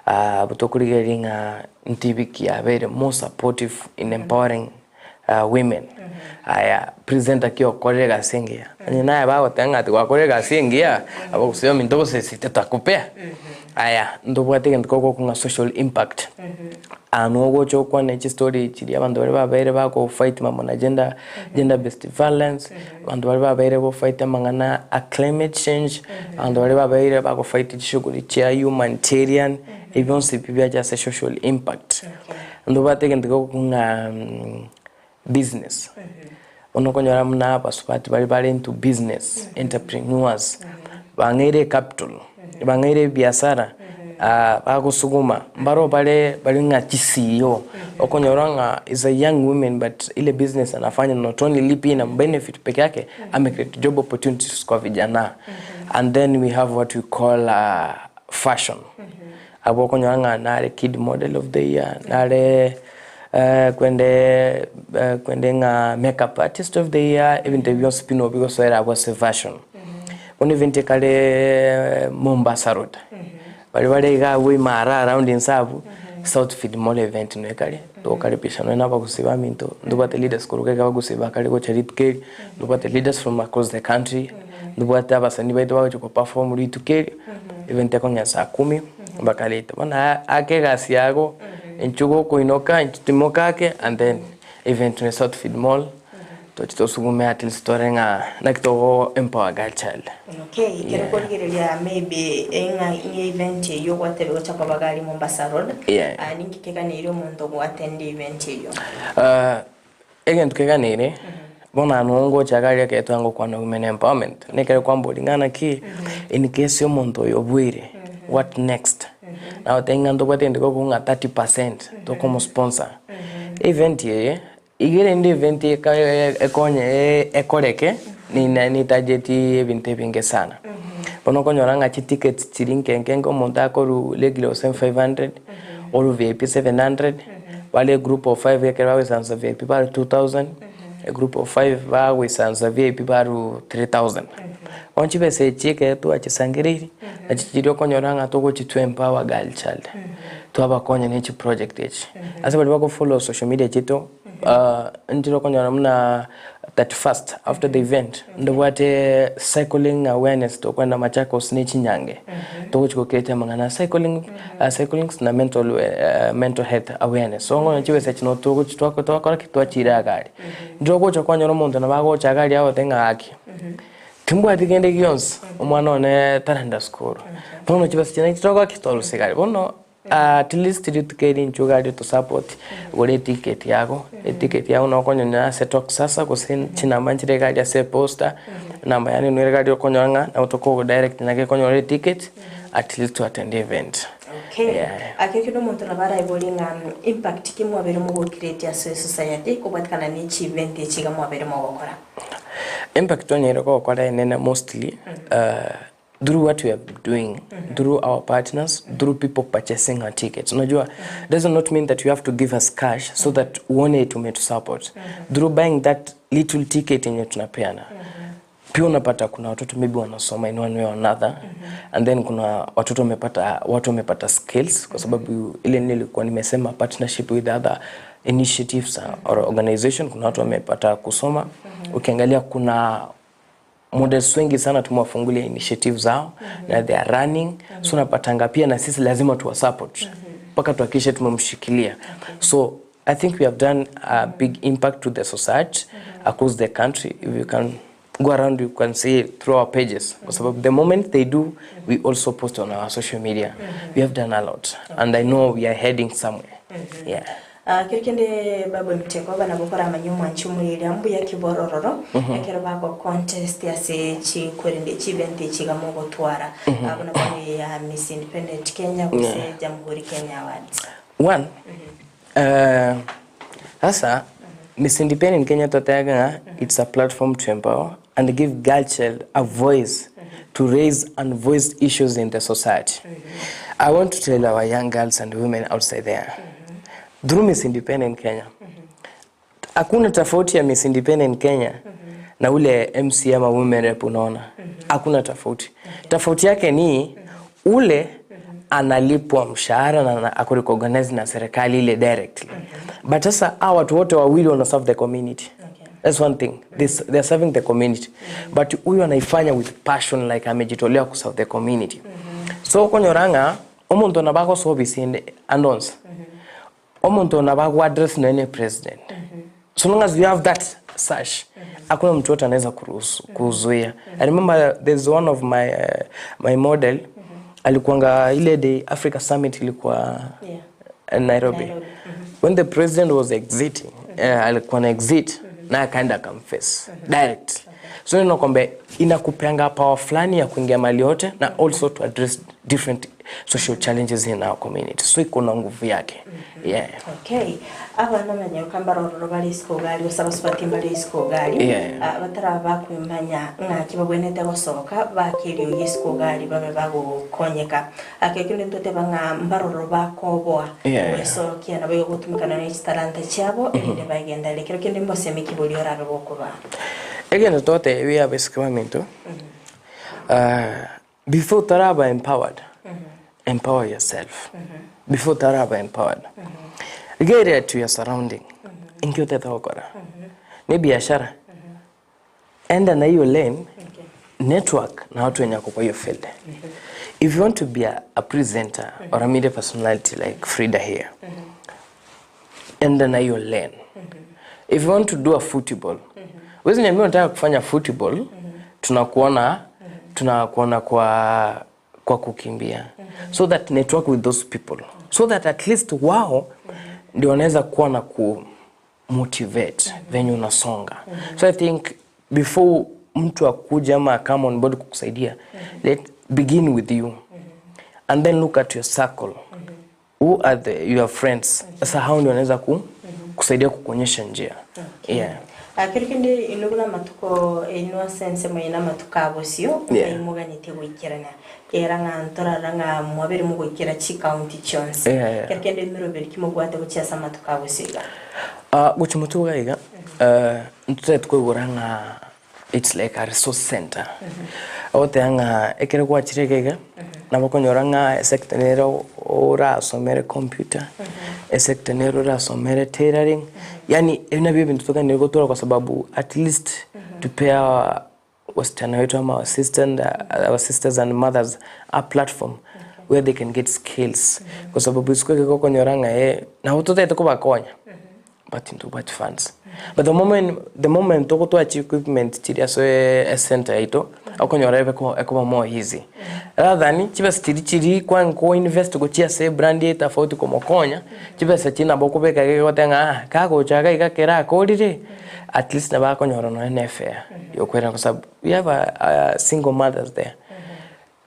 abwo tokorigereria ng'a ntibi ki yabeire more supportive in empowering women. Aya presenter ki okorire egasi engiya, onye naye bagoteba ng'a tigwakorire egasi engiya, abagusii ominto gose titakopea. Aya ntobwate egento kegokwa ng'a social impact, aa nigo ogocha okwane chistory chiria abanto baria babeire bago fight mambo na gender, gender based violence, abanto baria babeire go fight amang'ana a climate change, abanto baria babeire bago fight chishughuli chia humanitarian, ebi bionsi pi biacha ase social impact. Ntobwate egento kegokwa ng'a business, bono okonyora buna abasubati baria bare into business, entrepreneurs, bang'eire ecapital, bang'eire ebiasara, bagosuguma, mbaro bare bare ng'a chi CEO, okonyora ng'a is a young women but ile business anafanya not only pia ina benefit peke yake, ame create job opportunities kwa vijana. And then we have what we call fashion. Abwo okonyora ng'a nare kid model of the year, nare kwende kwende ng'a makeup artist of the year, ebinto ebi bionsi pi nobigosoera abwo ase fashion. Bono event ekare Mombasa road, baria bare iga abwo imara around inse abwo, South Feed Mall event nigo ekare, togokaribisha nonye na abagusii baminto, ntobwate leaders korwa iga abagusii bakare gocha rituko eri, ntobwate leaders from across the country, ntobwate abasanii baito bagocha ko perform rituko erio, event ekong'ea saa kumi mpaka late. Bono ake egasi yago, inchuo gokoinoka, inchuo timoka ake and then event ne South Feed Mall, toche tosugume at least tore ng'a naki togo empower girl child. Okay, ekero okorigereria maybe eng'a ng'a event eyio ogwatebia gocha koba iga aria Mombasa Road, Yeah. ah, ninki keganeire omonto ogoattend event eyio? Ah, egento keganeire, bono amo ngocha iga aria ekero twangokwana women empowerment, na ekero kwamboria ng'a naki, in case omonto oyo obuire, what next? Nagotebia ng'a ntobwate egento gekogwa ng'a 30 percent tokomosponsor. Event eye, Iga erende event ekonye ekoreke nitageti ebinto ebinge sana. Bono okonyora ng'a chitickets chiri nke nke nke omonto akorwa regular gose 500, orwa VIP 700, bare egroup of five ekero bagoisaransa VIP bare 2000, egroup of five bagoisaransa VIP barwa 3000. Bono chibesa echi ekero twachisangereiri, nachi chiria okonyora ng'a togochi to empower girl child, twabakonya ne chiproject echi. Ase baria bago follow social media chiaito, nchire okonyora buna 31st after the event, ndobwate cycling awareness tokoenda Machakos ne chinyange, togochi go create amang'ana a cycling, cyclings na mental mental health awareness. So bono chibesa echi no togochi twakora ki? Twachira iga aria. Ndire ogocha kwanyora omonto nabo agocha iga aria agote ng'a gaki. Timbwati kende gionsi, omwana one tarenda sukuru. Bono chibesa chiane chitogoka ki? Twarusia egari. Bono at least rituko eri inchuo egari otosupport, gora eticket yago, eticket yago nabo okonyora ase Toksasa gose chinamba nchire egari ase eposta, enamba yane nigo ere egari okonyora ng'a nabo tokogodirect naki okonyora eticket, at least to attend event. Okay. Yeah. Ake ekero omonto nabo araiborie ng'a impact ki mwabeire mogocreate ase esociety kobwatekana ne chievent echi iga mwabeire mogokora? Impact twanyarire gokora enene mostly through what we are doing, through our partners, through people purchasing our tickets. Unajua, does not mean that you have to give us cash so that uone tumetu support. Through buying that little ticket yenye tunapeana. Pia unapata kuna watoto maybe wanasoma in one way or another and then kuna watoto wamepata watu wamepata skills kwa sababu ile nilikuwa nimesema partnership with other initiatives or organization kuna watu wamepata kusoma ukiangalia kuna models wengi sana tumewafungulia initiative zao na they are running so unapatanga pia na sisi lazima tuwa support mpaka tuhakikishe tumemshikilia so I think we have done a big impact to the society across the country if you can go around you can see it through our pages kwa sababu the moment they do we also post on our social media we have done a lot and I know we are heading somewhere yeah Ah, kero kende babu emiteko abana bokoramanya omwanchi omoriri mbuya kiborororo ekero bago contest ase chikwerende chievent echi iga mogotwara Ah, buna bono ya Miss Independent Kenya gose Yeah. Jamhuri Kenya Awards One, sasa Miss Independent Kenya totega ng'a it's a platform to empower and give girl child a voice to raise unvoiced issues in the society. I want to tell our young girls and women outside there, through Miss Independent Kenya, hakuna tofauti ya Miss Independent Kenya na ule MC ama women rep unaona. Hakuna tofauti. Tofauti yake ni ule analipwa mshahara na na ako recognized na serikali ile directly. But sasa hawa watu wote wawili wana serve the community. That's one thing. This, they are serving the community. But huyu anaifanya with passion like amejitolea ku serve the community. So konyoranga omonto nabo agosoa andonsa omonto nabo agoaddress nene president so long as you have that sash hakuna mtu yote anaweza kuruhusu kuzuia i remember there's one of my my model alikuanga ile the Africa Summit ilikuwa Nairobi, Nairobi. When the president was exiting alikuwa na exit na akaenda akamface direct so inakwambia inakupeanga power fulani ya kuingia mali yote na also to address different social challenges in our community so iko na nguvu yake yeah. Okay. Abana abanyaroka mbare ororo bare isiko iga aria gose abasubati mbare isiko iga aria, Yeah. ah, bataraba bakwemanya ng'aki babwenerete gosoka bake eriogi isiko iga aria babe bagokonyeka. Ake ekio nintwe toteba ng'a mbare ororo bakoboa Yeah. gwesokia nabo igo gotumeka nonya ne chitalanta chiabo erinde bagenderere. Ekero kende mbosemi ki boria orabe gokobaa? Egento togotebia abaiseke baminto, ah, Before otaraba empowered, empower yourself. Before otaraba empowered. Rigereria to your surrounding. Inki otete gokora? Ne ebiashara. Enda na hiyo lane, network na watu wenye wako kwa hiyo field. If you want to be a, a presenter or a media personality like Frida here, enda na hiyo lane. If you want to do a football, huwezi niambia unataka kufanya football, tunakuona tunakuona kwa kwa kukimbia. So that network with those people. So that at least wao ndio wanaweza kuwa na ku motivate venye unasonga. So I think before mtu akuja ama come on board kukusaidia, let begin with you. And then look at your circle. Who are the, your friends? Sasa hao ndio wanaweza ku, kusaidia kukuonyesha njia. Yeah. Ah, kero kende inwe buna amatuko inwe ase ensemo eye namatuko a bosio, Yeah. ngai moganetie goikerana. Kera ng'a ntorara ng'a mwabere mogoikera chicounty chionsi. Yeah, yeah. Kero kende emeroberi ki mobwate gochia ase amatuko a bosio iga? Ah, gochia motwe iga iga, eh, ntotagete koigora ng'a It's like a resource center. Ogoteba ng'a ekero gwachire iga iga, nabo okonyora ng'a esector nere orasomere computer, esector nere orasomere tailoring, yaani ebi nabio ebinto toganeire gotora kwa sababu at least tupee our wasichana wetu ama our sister and our sisters and mothers a platform where they can get skills kwa sababu isiko iga okonyora ng'a eh, nabo totagete kobakonya. But ntobwati funds. But the moment, the moment togotwara chi equipment chiria ase ecenter yaito, okonyora ebe ko ekoba more easy. Rather than chibesa chiria chiri kwa nko invest gochia ase ebrand eye tofauti komokonya, chibesa chiria nabo okobeka iga egoteba ng'a ah, kagocha iga iga kere akorire, at least nabo akonyora nonye na efare ya okoirana kwa sababu we have a single mothers there.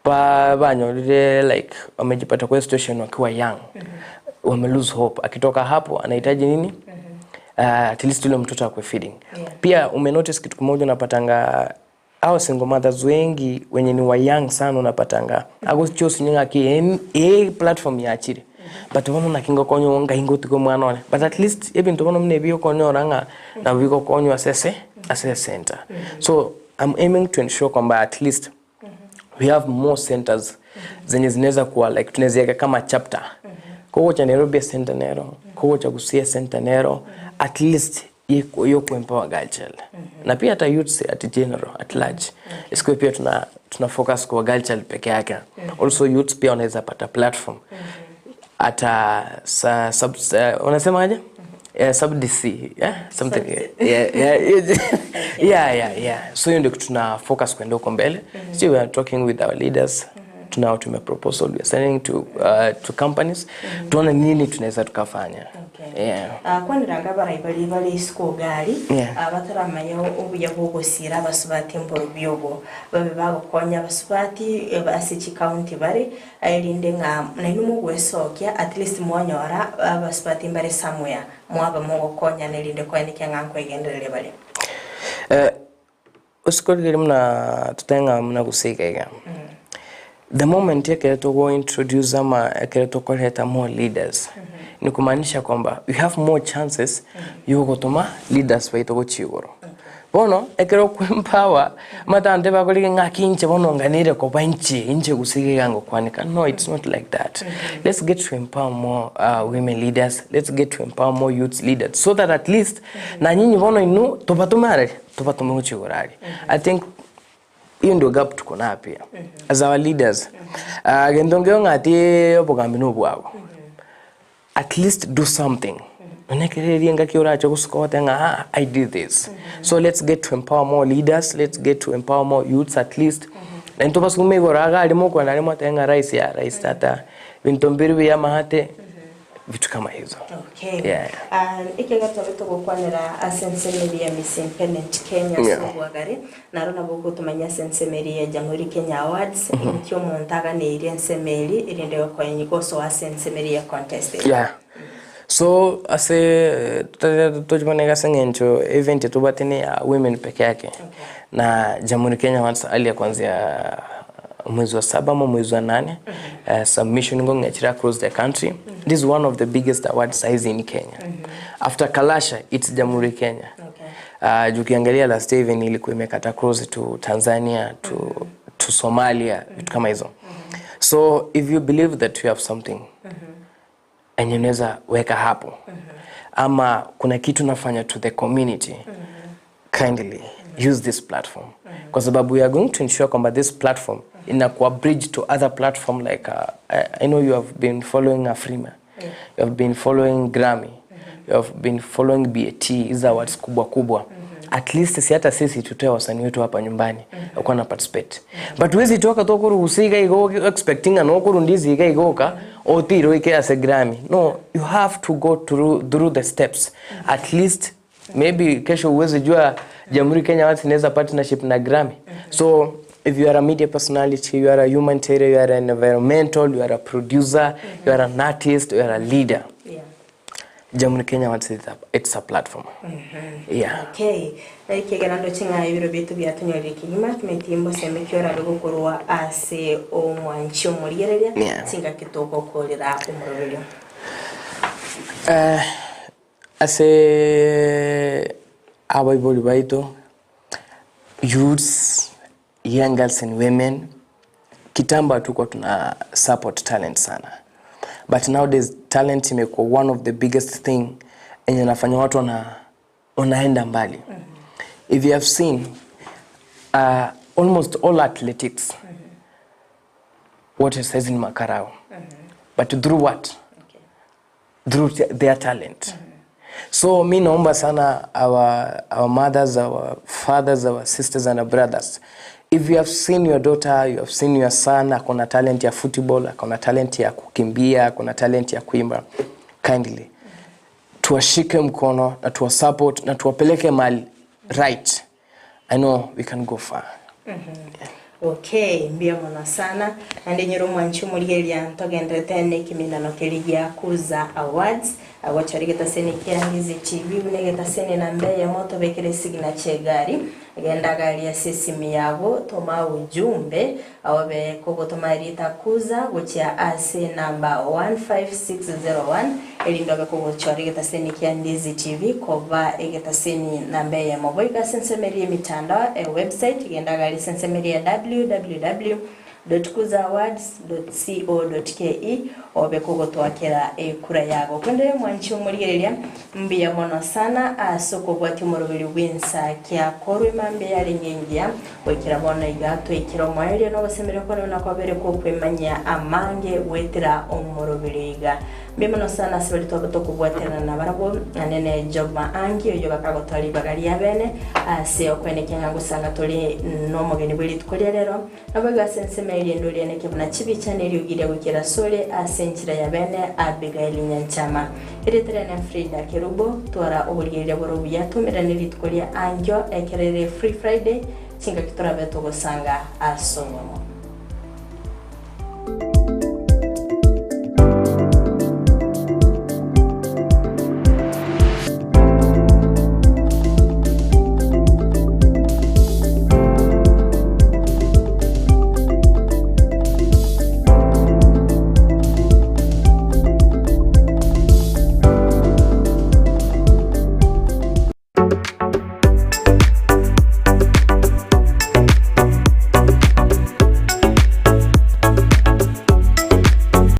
Ba banyorire like wamejipata kwa hiyo situation wakiwa young wame lose hope akitoka hapo anahitaji nini at least ule mtoto akwe feeding pia umenotice kitu kimoja unapatanga hao single mothers wengi wenye ni wa young sana unapatanga agochiosi ng'aki e platform yachire but bono naki ngokonya ngai ngotiga omwana one but at least ebinto bono buna ebi okonyora ng'a nabo bigokonywa ase ase ase ecenter so I'm aiming to ensure kwamba at least we have more centers zenye zinaweza kuwa like tunaziweka kama chapter kogocha Nairobi center nero kogocha Gusii center nero at least yo kuempower girl child na pia hata youths at general at large isikuwe pia tuna tuna focus kwa girl child peke yake also youths pia wanaweza pata platform hata sa, sub, uh, unasemaje yeah, sub DC yeah something yeah yeah yeah yeah yeah so hiyo ndio kitu tuna focus kwenda huko mbele so we are talking with our leaders tunao tume proposal we are sending to uh, to companies tuone nini tunaweza tukafanya Okay. yeah Ah, kwanera abarai baria bare isiko iga aria, Yeah. ah, bataramanya obuya bw'ogosiira abasubati mborobio obo, babe bagokonya abasubati eh, ase chicounty bare, Erinde ng'a nainwe mogwesokia, at least mwanyora abasubati mbare somewhere, mwaba mogokonyana erinde koenekia ng'a nkwegendereria bare. Eh, osiko rigereria buna totabe ng'a buna gose iga iga. The moment ekero togo introduce ama ekero tokoreta more leaders, ni kumaanisha kwamba we have more chances yogotoma leaders baito gochia igoro. Bono, ekero okwempower, omanyete abanto ebakorigia ng'aki inche bono nganere koba inche, inche gose iga iga ngokwaneka, no it's not like that. Let's get to empower more women leaders, let's get to empower more youths leaders, so that at least na nyinyi bono inwe tobatome arari, tobatome gochia igoro aria. I think hiyo ndio gap tuko nayo pia as our leaders. Gento nkeiyo ng'a ati obogambi nobwago. At least do something. Nonya ekero eria engaki orache gosuka ogote ng'a aa I did this. So let's get to empower more leaders, let's get to empower more youths at least. Naintwe tobasume igoro iga aria mokwana aria mwateba ng'a rais yaa rais tata, ebinto mbiri buya amaate, Vitu kama hizo. Okay. Yeah. Ah, ekiagera twabe togokwanera ase ensemo eria ya Miss Independent Kenya ase Yeah. obwagare, naro nabo ogotomanyia ase ensemo eria ya Jamhuri Kenya Awards, inki omonto aganeirie ensemo eria erinde gokonya gosoa ase ensemo eria ya contest eye. Yeah. So ase tochiboneka ase eng'encho event tobwate ne ya women peke yake na Jamhuri Kenya Awards earlier kwanzia mwezi wa saba ama mwezi wa nane submission ngong'echire across the country this is one of the biggest awards saizi in Kenya after Kalasha it's Jamhuri Kenya juu ukiangalia last year even ilikuwa imekata across to Tanzania to Somalia vitu kama hizo so if you believe that you have something enye unaweza weka hapo ama kuna kitu nafanya to the community kindly use this platform kwa sababu we are going to ensure kwamba this platform inakuwa bridge to other platform like I know you have been following Afrima you have been following Grammy you have been following BAT hizi awards kubwa kubwa at least si hata sisi tutoe wasanii wetu hapa nyumbani mm na participate but huwezi toka tokuruhusika igo expecting anokurundizi iga igoka otiro ike ase Grammy no you have to go through the steps at least maybe kesho uweze jua Jamhuri Kenya Awards inaweza partnership na Grammy so if you are a media personality you are a humanitarian you are an environmental you are a producer you are an artist you are a leader Yeah. Jamhuri Kenya Awards is it's a platform yeah Okay. Ekiagera ndoche ng'a ebiro biaito biatonyorire kegima timeti mboseme ki orabe gokorwa ase omwanchi omorigereria Yeah. chingaki togokorera omoroberio. Ase abaibori baito youths young girls and women kitambo hatukuwa tuna support talent sana but nowadays talent imekuwa one of the biggest thing enye nafanya watu wanaenda mbali if you have seen almost all athletics wote saizi ni makarao but through what through their talent so mi naomba sana our mothers our fathers our sisters and our brothers if you have seen your daughter you have seen your son akona talent ya football akona talent ya kukimbia akona talent ya kuimba kindly tuwashike mkono na tuwasupport na tuwapeleke mahali right i know we can go far Okay, mbuya mono sana naende nyora omwanchi omorigereria ntogenderete na ekeminano keria gia Kuza Awards agochora egetaseni kia Ndizi TV buna egetaseni namba eyemo tobekere esignature egari genda gari ase esimi yago toma ujumbe obe kogotoma erieta Kuza gochia ase enamba 15601 erinde obe kogochora egetaseni kia Ndizi TV koba egetaseni namba eyemo boigo ase ensemo eria emitandao e website genda gari ase ensemo eria ya www.kuzaawards.co.ke obe kogotwakera ekura yago kwende mwanchi omorigereria mbuya mono sana ase okobwatia omoroberi bw'ensa kia korwa emambia yarenge engiya goikera bono iga twaikire omoerio na ogosemeria kwane buna kwabere kokwemanyia amange goetera omoroberi iga mbuya mono sana ase baria twaba tokobwaterana nabarabwo naende ne Job Maangi oyio bakagotwara ribaga ria bene ase okwenekia ng'a ngosanga tore nomogeni bwe rituko ria rero Naboigo ase ensemo eria ende orianeke buna chibicha na eriogi ria goikera asore ase enchera ya bene Abigaili Nyanchama. Erieta riane Frida Kerubo, twara oborigereria bore obuya twaumerane rituko ria ankio ekero ere Free Friday, chingaki torabe togosanga ase obomo.